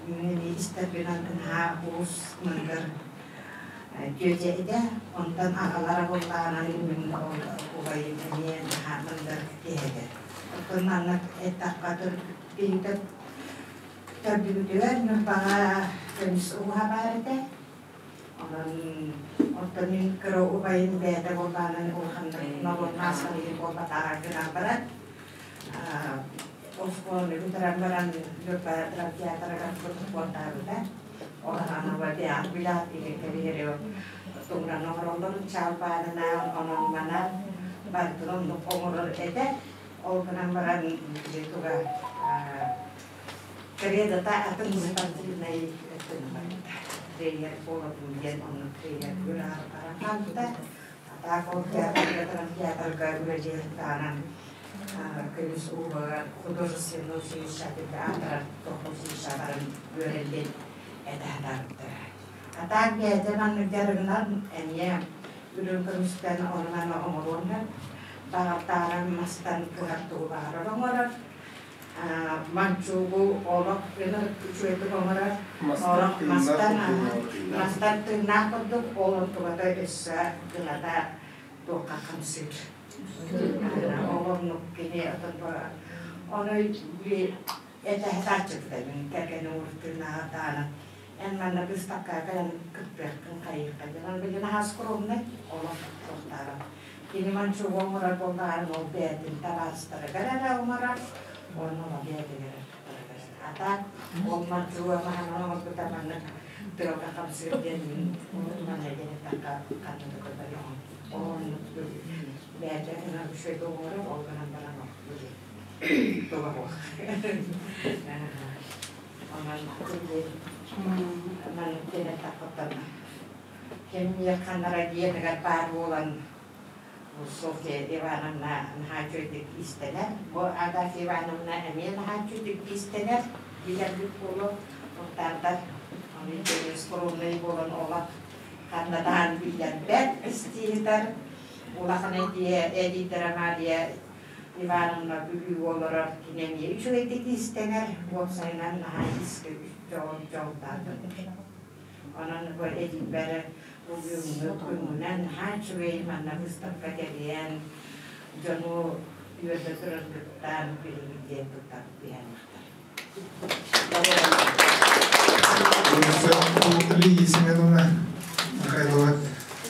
Мин истэрбинэн наһаа уус мындыр дьүөдьэ этэ. Онтон аҕалара буоллаҕынан мин убайым эмиэ наһаа мындыр киһи этэ. Оттон маннык эттэххэ биһиги төрдүбүтүгэр Ньурбаҕа көмүс ууһа баар этэ. Онон оттон мин кыра убайым бэйэтэ буоллаҕынан улаханнык норуот маастарыйа буолбатаҕа гынан баран оскуоланы бүтэрэн баран Ньурба драмтеатрыгар протоколдаабыта. Ол аҕанова театр билаат кэбиһэри тугунан оҥороллорун чаалбаанынан, онон манан барытын оннук оҥорор этэ. Ол гынан баран туга Кредота атын спортивнай өттүн барбыта. Тренер буолабын диэн оннук тренер үөрэҕэр баран хаалбыта. Атаак ол театрга драмтеатрга үлэлиэхтаанан көмүс ууһугар художественное училище аатырар училище баран үөрэллин этэ сатаабыттара. Атаак бэйэтэ маннык дьарыгынан эмиэ үрүҥ көмүстэн ону-маны оҥоруон сөп. Баҕартааран мастан кыһар тугу баҕарар оҥорор. Манчуугу олох ынырык үчүгэйдик оҥорор. Олох мастан мастан тыыннаах курдук ол онтугата өссө гыната туохха хамсыыр. Ол оннук кини ону этэһэтааччыта мин кэргэним урут тыыннааҕар эн манна быыстапкаҕа кэлэн кыттыаххын хайыахха диэн билигин аһаас скромнай олох туохтаара кини манчуугу оҥорор буоллаҕына ол бэйэтин табаарыстарыгар эрэ оҥорор уонна ол бэйэтигэр а так ол манчууга маһынан оҥорбута маннык тыалга хамсыыр диэн мин манна диэн эттэххэ ханна да көрбөтөҕүм ол оннук бэйэтэ гынан үчүгэйдик оҥорор ол гынан баран туга суох онон маннык диэн эттэххэ кэмниэр ханнара диэнигэр баар буолан Софья Ивановна наһаа үчүгэйдик иистэнэр. Бу Агафья Ивановна эмиэ наһаа үчүгэйдик иистэнэр, билэрбит буолуо. Муктаардар ону скромнай буолан олох ханна биллэрбэт истиитэр. Улахан эдиитэр Амалия Ивановна Бүлүү олорор кини эмиэ үчүгэйдик иистэнэр. Уопсайынан наһаа искэ дьоллоох. Онон бу эдиитбэр бу бүгүҥҥү күҥҥүнэн наһаа үчүгэй манна выставка тэрийэн дьону үөрдэ тураргыттан биһиги диэн туттар биһиэхтэр. Лидия Семеновна Михайлова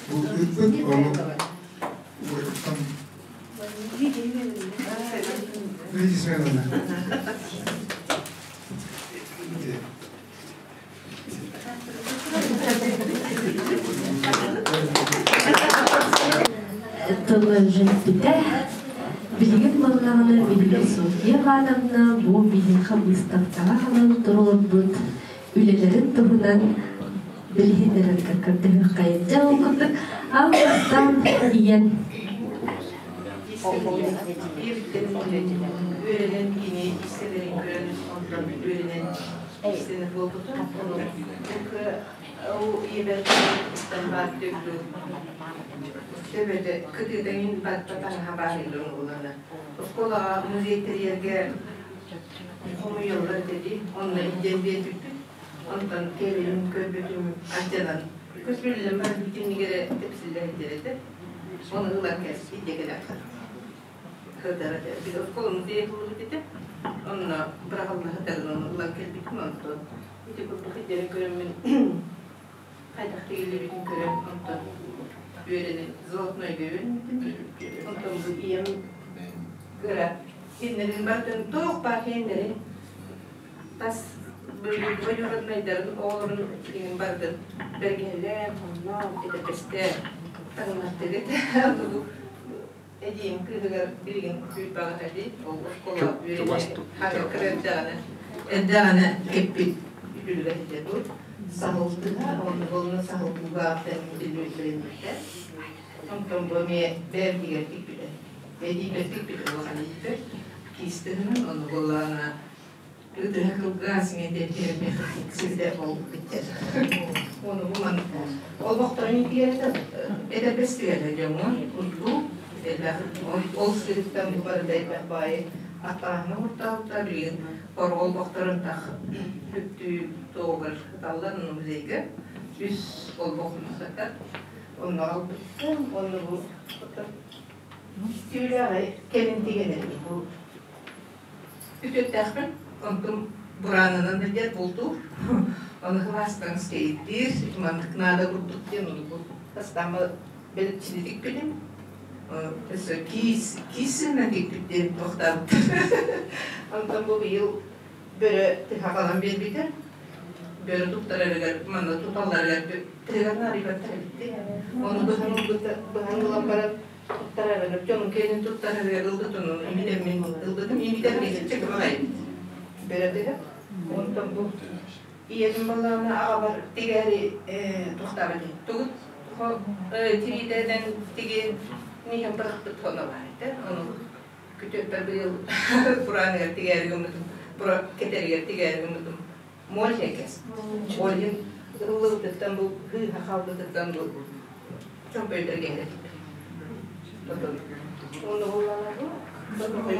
бу ыыппыт ону Лидия Семеновна. Тылы Билигин буоллаҕына билигин Софья Ивановна бу биһиэхэ выставкаҕа хаалан туруорбут үлэлэрин туһунан билиһиннэрэргэр көрдөһүөххэйин. Дьэ ол курдук аан бастаан ийэн Үөрэнэн кини истэлэрин көрөн, онтон үөрэнэн истэнэр буолбутум. Ол ийэбэр баар төгүл төбөтө кытыытын батта таҥаһа баар улана. Оскуолаҕа музей тэрийэргэ хомуйаллар dedi. Онно илдьэн биэрбиппит. Онтон кэлин көрбүтүм ардьанан көспүллэн бар бүтүннүгэрэ тэпсиллэр этэ. Оны ылан кэл илдьэ кэлэххэ. Кырдара бид оскуола музей булбут этэ. Онно быраҕыллаһытарын ылан кэлбитим онтон ити курдук илдьэрин көрөммүн хайдах тигиллибитин көрөн онтон үөрэнэн золотнойга үөрэммитим. Онтон бу ийэм кыра хиннэрин бартын туох баар хиннэрин тас двоюроднайдарын оҕолорун иҥин бардын бэргэһэлээн, онноон, этэрбэстээн таҥнартыгыт. Эдиим кыыһыгар билигин күүрбэҕэ дии, ол оскуола үөрэнэ хага кыра эрдэҕинэ эрдэҕинэ кэппит үтүлүгэ ситэ тут саһылтыга онно болуна саһылтыгаахтан биллибиттэр. Онтон бу эмиэ бэйэбитигэр тикпитэ. Эдиибэр тикпитэ улахан эдиибэр киистыһынан онно буоллаҕына ытыһа кылгас иҥэтэн сирдэ ол биттэр. Ону бу маннык олбохторун иитигэр этэрбэс тигэрэ дьоҥҥо курдук элбэх ол сыһыттан бу барыта элбэх баайы Аттааһына уртаабыта билигин Порол бохторун тах үптүү тоогар ыталлар музейга үс олбох сатар. Онно албыттым, онно бу түүлээҕи кэлин тигэнэр бу үтүөттээхпин, онтум бураанынан илдьэр бултуур. Ону кылаастан скейттиир, маннык наада курдук диэн ону бу бастаама бэлипчилитик билим. Өссө киис, киис сыһынан тикпит диэн туохтаабыттар. Онтон бу быйыл бөрө тыһаҕалан биэрбитэ. Бөрө туттарарыгар, манна туталларыгар тыһыгар арыйбаттар эбит. Ону быһан быһан ылан баран туттарарыгар, дьонун кэлин туттарарыгар ылбытын, имитэммин ылбытым, имитэммин чөкөмөҕөй. Бөрө тыһа. Онтон бу ийэтин балаана аҕабар тигээри тухтаабыт. Тугут тириитэнэн тиги миһэн бырахпыт хоно баар этэ. Ону күтүөппэр быйыл бураныгар тигээри гыммытым, бура кэтэригэр тигээри гыммытым. Моль хекес. Ольгин ыллыбытыттан бу хыыха хаалбытыттан бу чомпойдор кэллэ. Оны буллалар бу.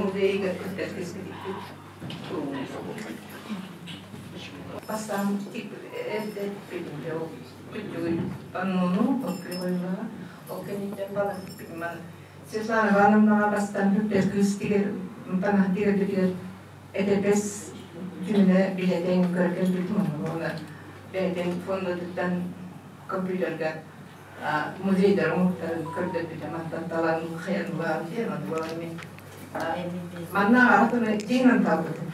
Музейга Бастаан эрдэ ол күндүгүн паннону ол ол кэнниттэн балан Светлана Ивановнаҕа бастаан бүппэр кыыс тигэр таҥаһ тигэрбитигэр этэрбэс түмүнэ билэтэн көргөн бүтүм бэйэтин фондатыттан компьютерга музейдар оҥоһуктарын көрдөрбүтэ мантан талан хайанылаан диэн онугар манна аратыны дьиҥэн талбытым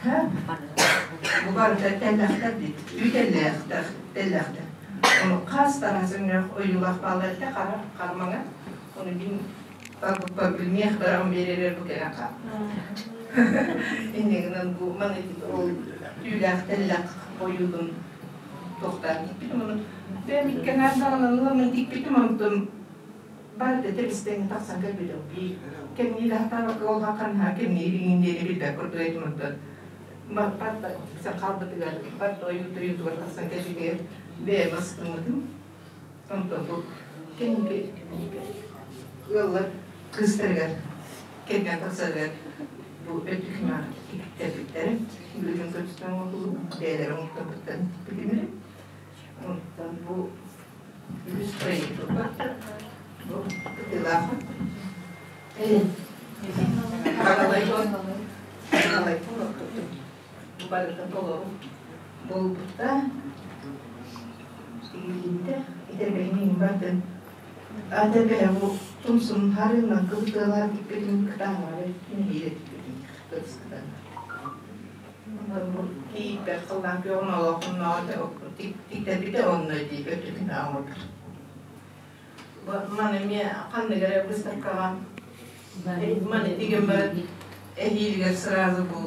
бу барыта тэллэхтэр дит үтэллээхтэр тэллэхтэр ону хас тараасыҥҥах ойуулаах бааллар этэ хара хармаҥа ону бин талбыппар билмиэх барам биэрэрэр бу кэлэн хаал иннигинэн бу маны ол түүлээх тэллэх ойуутун туохтаан тикпитим ону бэйэм иккэнээр даҕаны тикпитим онтон барыта тэбистэҥ тахсан кэлбитим кэмниир хатаабакка ол ханна кэмниир иҥин диэри билбэт курдук этим онтон барта хаалбытыгар барта ойуутугар тахсан кэлбитигэр бэйэм астыммытым онтон бу кэнники ыаллар кыыстарыгар кэргэн тахсарыгар бу өттүкүмэ тиктэбиттэрэ билигин көстөн оҥоһуллубут бэйэлэрэ оҥотторбуттарын тикпитимирэ онтон бу үһүс проект бу кытыылаахын Хагалайтон оттуктум барыта толору буолбута тигилинтэ итэрбэһин бардын Атэрбэһэ бу тумсун харыынан кыбытыалаан тикпитин кытаанаҕа нэһиилэ тикпитин кытыскытан кииппэр халлаан күөҕүн олоохуннааҕы тиктэрбитэ онно дии өттүкүн оҥорбут маны эмиэ ханнык эрэ выставкаҕа маны тигэн баран эһиилигэр сразу бу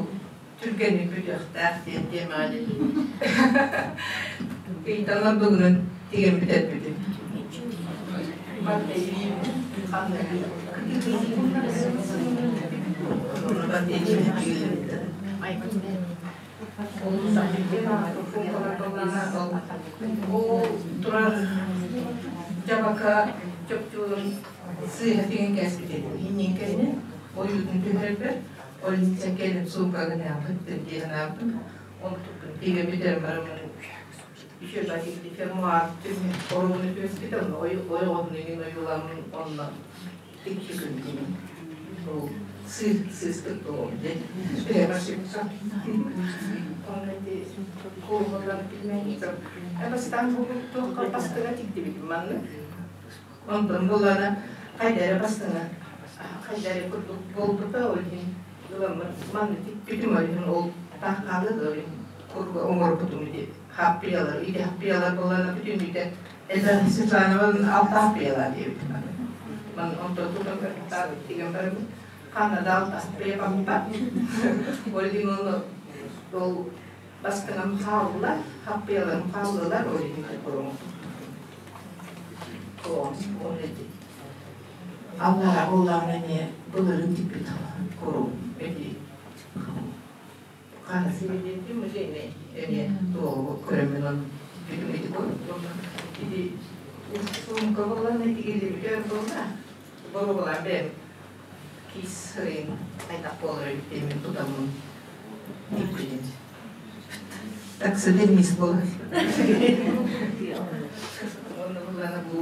түргэнник бүтүөхтээх диэн тиэмэҕэ ыйтан ордугунан тигэн бүтэрбитим Ол туран дьабака чопчуурун сыыһа тигэн кээспитин иһиннин кэннэ ойуутун түһэрбэр олица кэлин суумкагын ыттын диэн анаабытым онтукпун тигэ бүтэрэн бараммын еще фермуар оруобуна түбэспит онно ойоҕоһун иҥин ойууламмын онно икки күн ол сыыспыт буолуом диэн бастаан туохха бастыҥа тиктибитим маннык онтон буллана хайда эрэ бастыҥа хайда эрэ курдук буолбута ол иһин ыламмын манны тикпитим ол иһин ол таах хаалыа ол иһин курга оҥорбутум ити хаппыйалар ити хаппыйалар буоллана бүтүннүүтэ элбэх Светланабын алта хаппыйалар диэбитим ман онтон тутан көрбүт тигэн барабын ханна да алта хаппыйа баппат ол иһин ону ол бастыҥам хаалла хаппыйаларым хааллылар ол иһин Аллара буоллаҕына эмиэ былырын тикпит курум эти хара сибилиэтим музейный эмиэ туолу көрөммүн он бүтүм ити ити сумка буолан тигиллибитэ буолла боруобалаан бэйэм. Киис сырайын хайдах буолар эбит диэммин тутаммын тикпитим. Таксидермист буолар. Онно буллана бу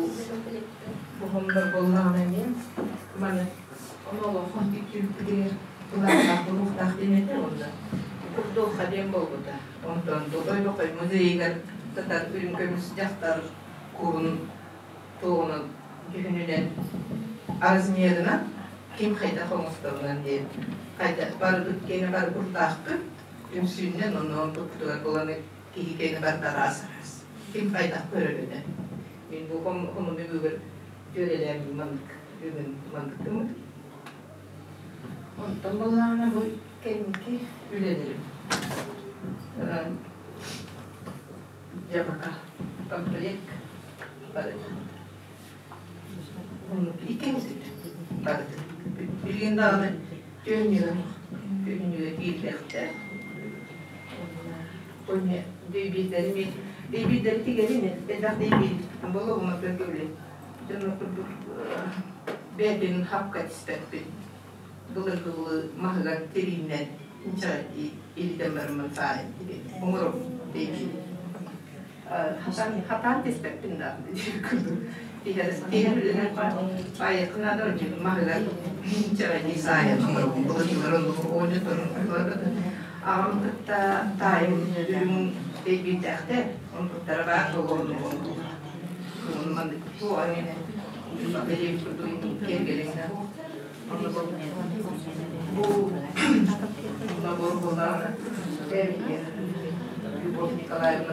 бухомдор буоллаҕына эмиэ маны ону олоххо тиктибиппитигэр былааннаах буолуохтаах диэн этэ уонна курдуохха диэн буолбута. Онтон Тойбохой музейыгар сытар үрүҥ көмүс дьахтар курун туоҕунан дьүһүнүнэн размерынан ким хайдах оҥосторунан диэн хайдах барыбыт киэнэ бары курдаахпыт үҥсүүннэн онно туппутугар буланы киһи киэнэ барыта араас араас ким хайдах көрөрүнэн мин бу хомуну бүгүн дьүөрэлээн маннык бүгүн маннык гыммыт онтон буоллаҕына бу кэнники үлэлэрим дьабака комплект барыта иккиһит барыта билигин даҕаны түөнньүгэ түөнньүгэ киирдэхтэр дэйбиирдэри дэйбиирдэри тигэрин элбэх дэйбиир болугуна көтөлү дьоно курдук бэйэтин хапка түспэппин былыргылыы маһыгар тириинэн инчэҕэ илдьэн бараммын саайын оҥором дэйбиир хатаан түспэппин да маһыгар саайан оҥоробун аҕам кытта таайым үрүҥ дэйбиирдээхтэр онтуктара баар бу набор буоллаҕына Любовь Николаевна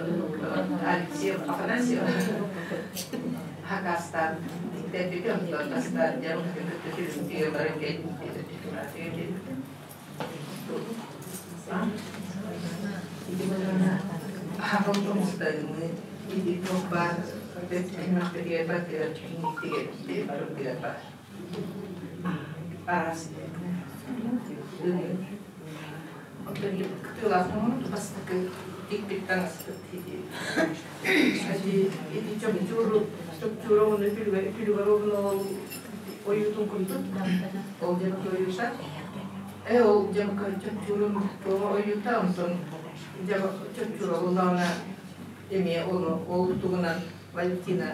Алексеева Афанасьева хакастаан тиктэрбити онтон бастаан дьарык кытта сүрүн баран Хахыл тоҥустарыны ити туох баар бэт бартыгар тигэр барытыгар баар араас Оттон кытыылаахтан бастакы тикпит таҥаспыт ити чопчууру чопчуура уонна күлүгэр күлүгэр ол ойуутун курдук ол дьабака ойуута э ол дьабака чопчуурун туоҕа ойуута онтон чопчуура буоллаҕына эмиэ ону ол тугунан Валентина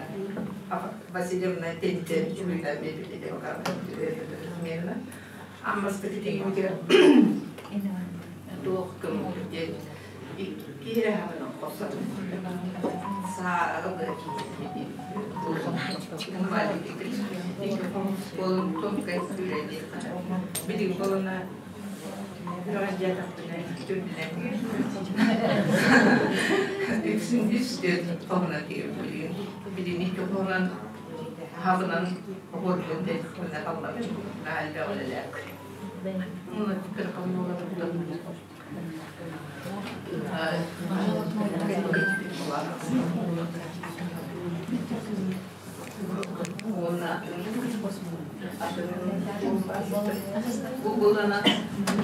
Васильевна тэнитэн үчүгүйдэн биэрбит дьабака Аммаспыт итигибитигэр туох диэн киирэ хосо билигин болуна үксүн үс төрт хоһуна тиийэр билигин икки хоһунан хабынан оһуордун тэйхпинэ халлабын наһаа элбэх үлэлээх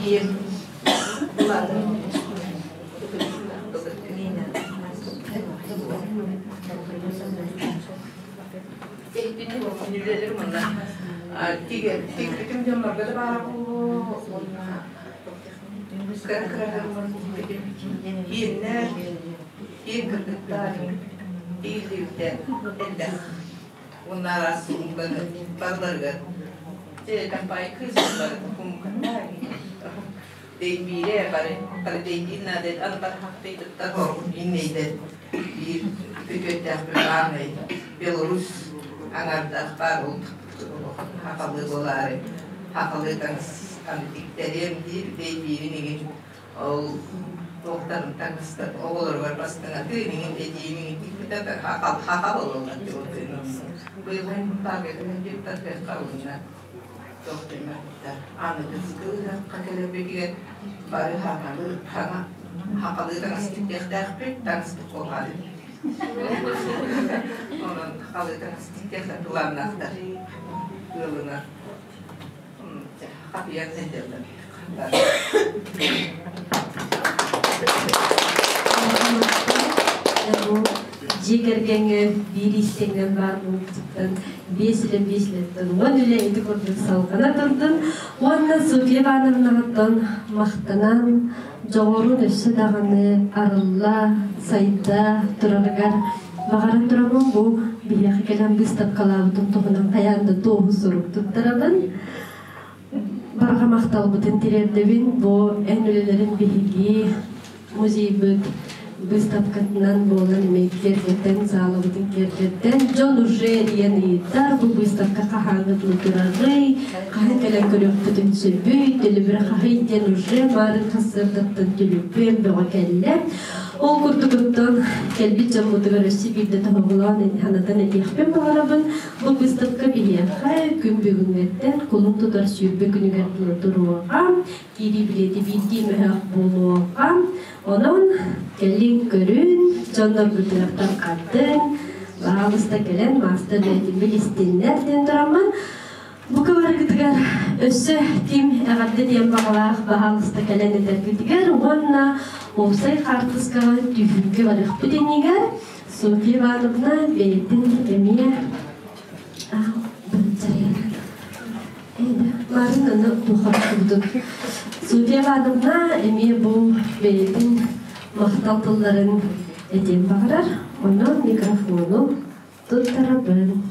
ийэм Тигэр дьоннорго да баара буолуо уонна кииннэр киин кыргыттар тиийдибиттэн элбэх уонна араас барыларыгар компания кыыс дэйбиирэ бары бары дэйбиир наада аны бар хахтыйтыттар иннейден биир күтүөттээх баанай Беларусь аҥардаах баар ол хахалыы буолаары хахалыы таҥас аны тиктэриэм диир дэйбиирин игин ол туохтан таҥастар оҕолоругар бастыҥатыын иҥин эдьиийин иҥин тикпитэ хахал ололлар быйылын тааргытын уонна аныгыскы кэлэрбитигэр бары хахалы хахалыы таҥас тиктиэхтээхпит таҥаспыт буолаары онон хахалыы таҥас тиктиэхтэр былааннаахтар ыалына хапыйан сылдьаллар. Бу дьиэ кэргэҥҥэ биир иистэнньэҥ баар буолбутуттан биэс үлэ биэс үлэттэн уон үлэ ити курдук салҕана турдун. Уонна Софья Ивановнаҕыттан махтанан, дьоҕурун өссө даҕаны арылла, сайда турарыгар баҕаран турабын. Бу биһиэхэ кэлэн быыстапкалаабытын туһунан хайаан да туоһу сурук туттарабын. Барҕа махталбытын тириэрдэбин. Бу эн үлэлэрин биһиги музейбыт выставкатынан буолан эмиэ киэргэтэн, саалабытын киэргэтэн, дьон уже диэн ыйытар, бу выставка хаһааҥҥы турарый, хаһан кэлэн көрүөхпүтүн сөбүй, төлөбүрэ хаһый диэн уже марын хассыардаттан түлүпүөн бөҕө кэллэ. Ол курдук оттон кэлбит дьоммутугар өссө биирдэ тоһоҕолоон санатан этиэхпин баҕарабын. Бу выставка биһиэхэ күн бүгүҥҥэттэн кулун тутар 20 күнүгэр дылы туруоҕа, киирии билиэти биирдии мөһөөх буолуоҕа. Онон кэлин көрүн, дьонноргутугар тарҕатын, баҕалыста кэлэн маастар бэйэтин билистиннэр диэн тураммын, Бука барыгытыгар өссө ким эҕэрдэ диэн баҕалаах баһаалыста кэлэн этэргитигэр уонна уопсай хаартыскаҕа түһүүгэ барыахпыт иннигэр Софья Ивановна бэйэтин эмиэ Марын аны тухаттыбытын. Софья Ивановна эмиэ бу бэйэтин махтал тылларын этиэн баҕарар. Онон микрофону туттарабын.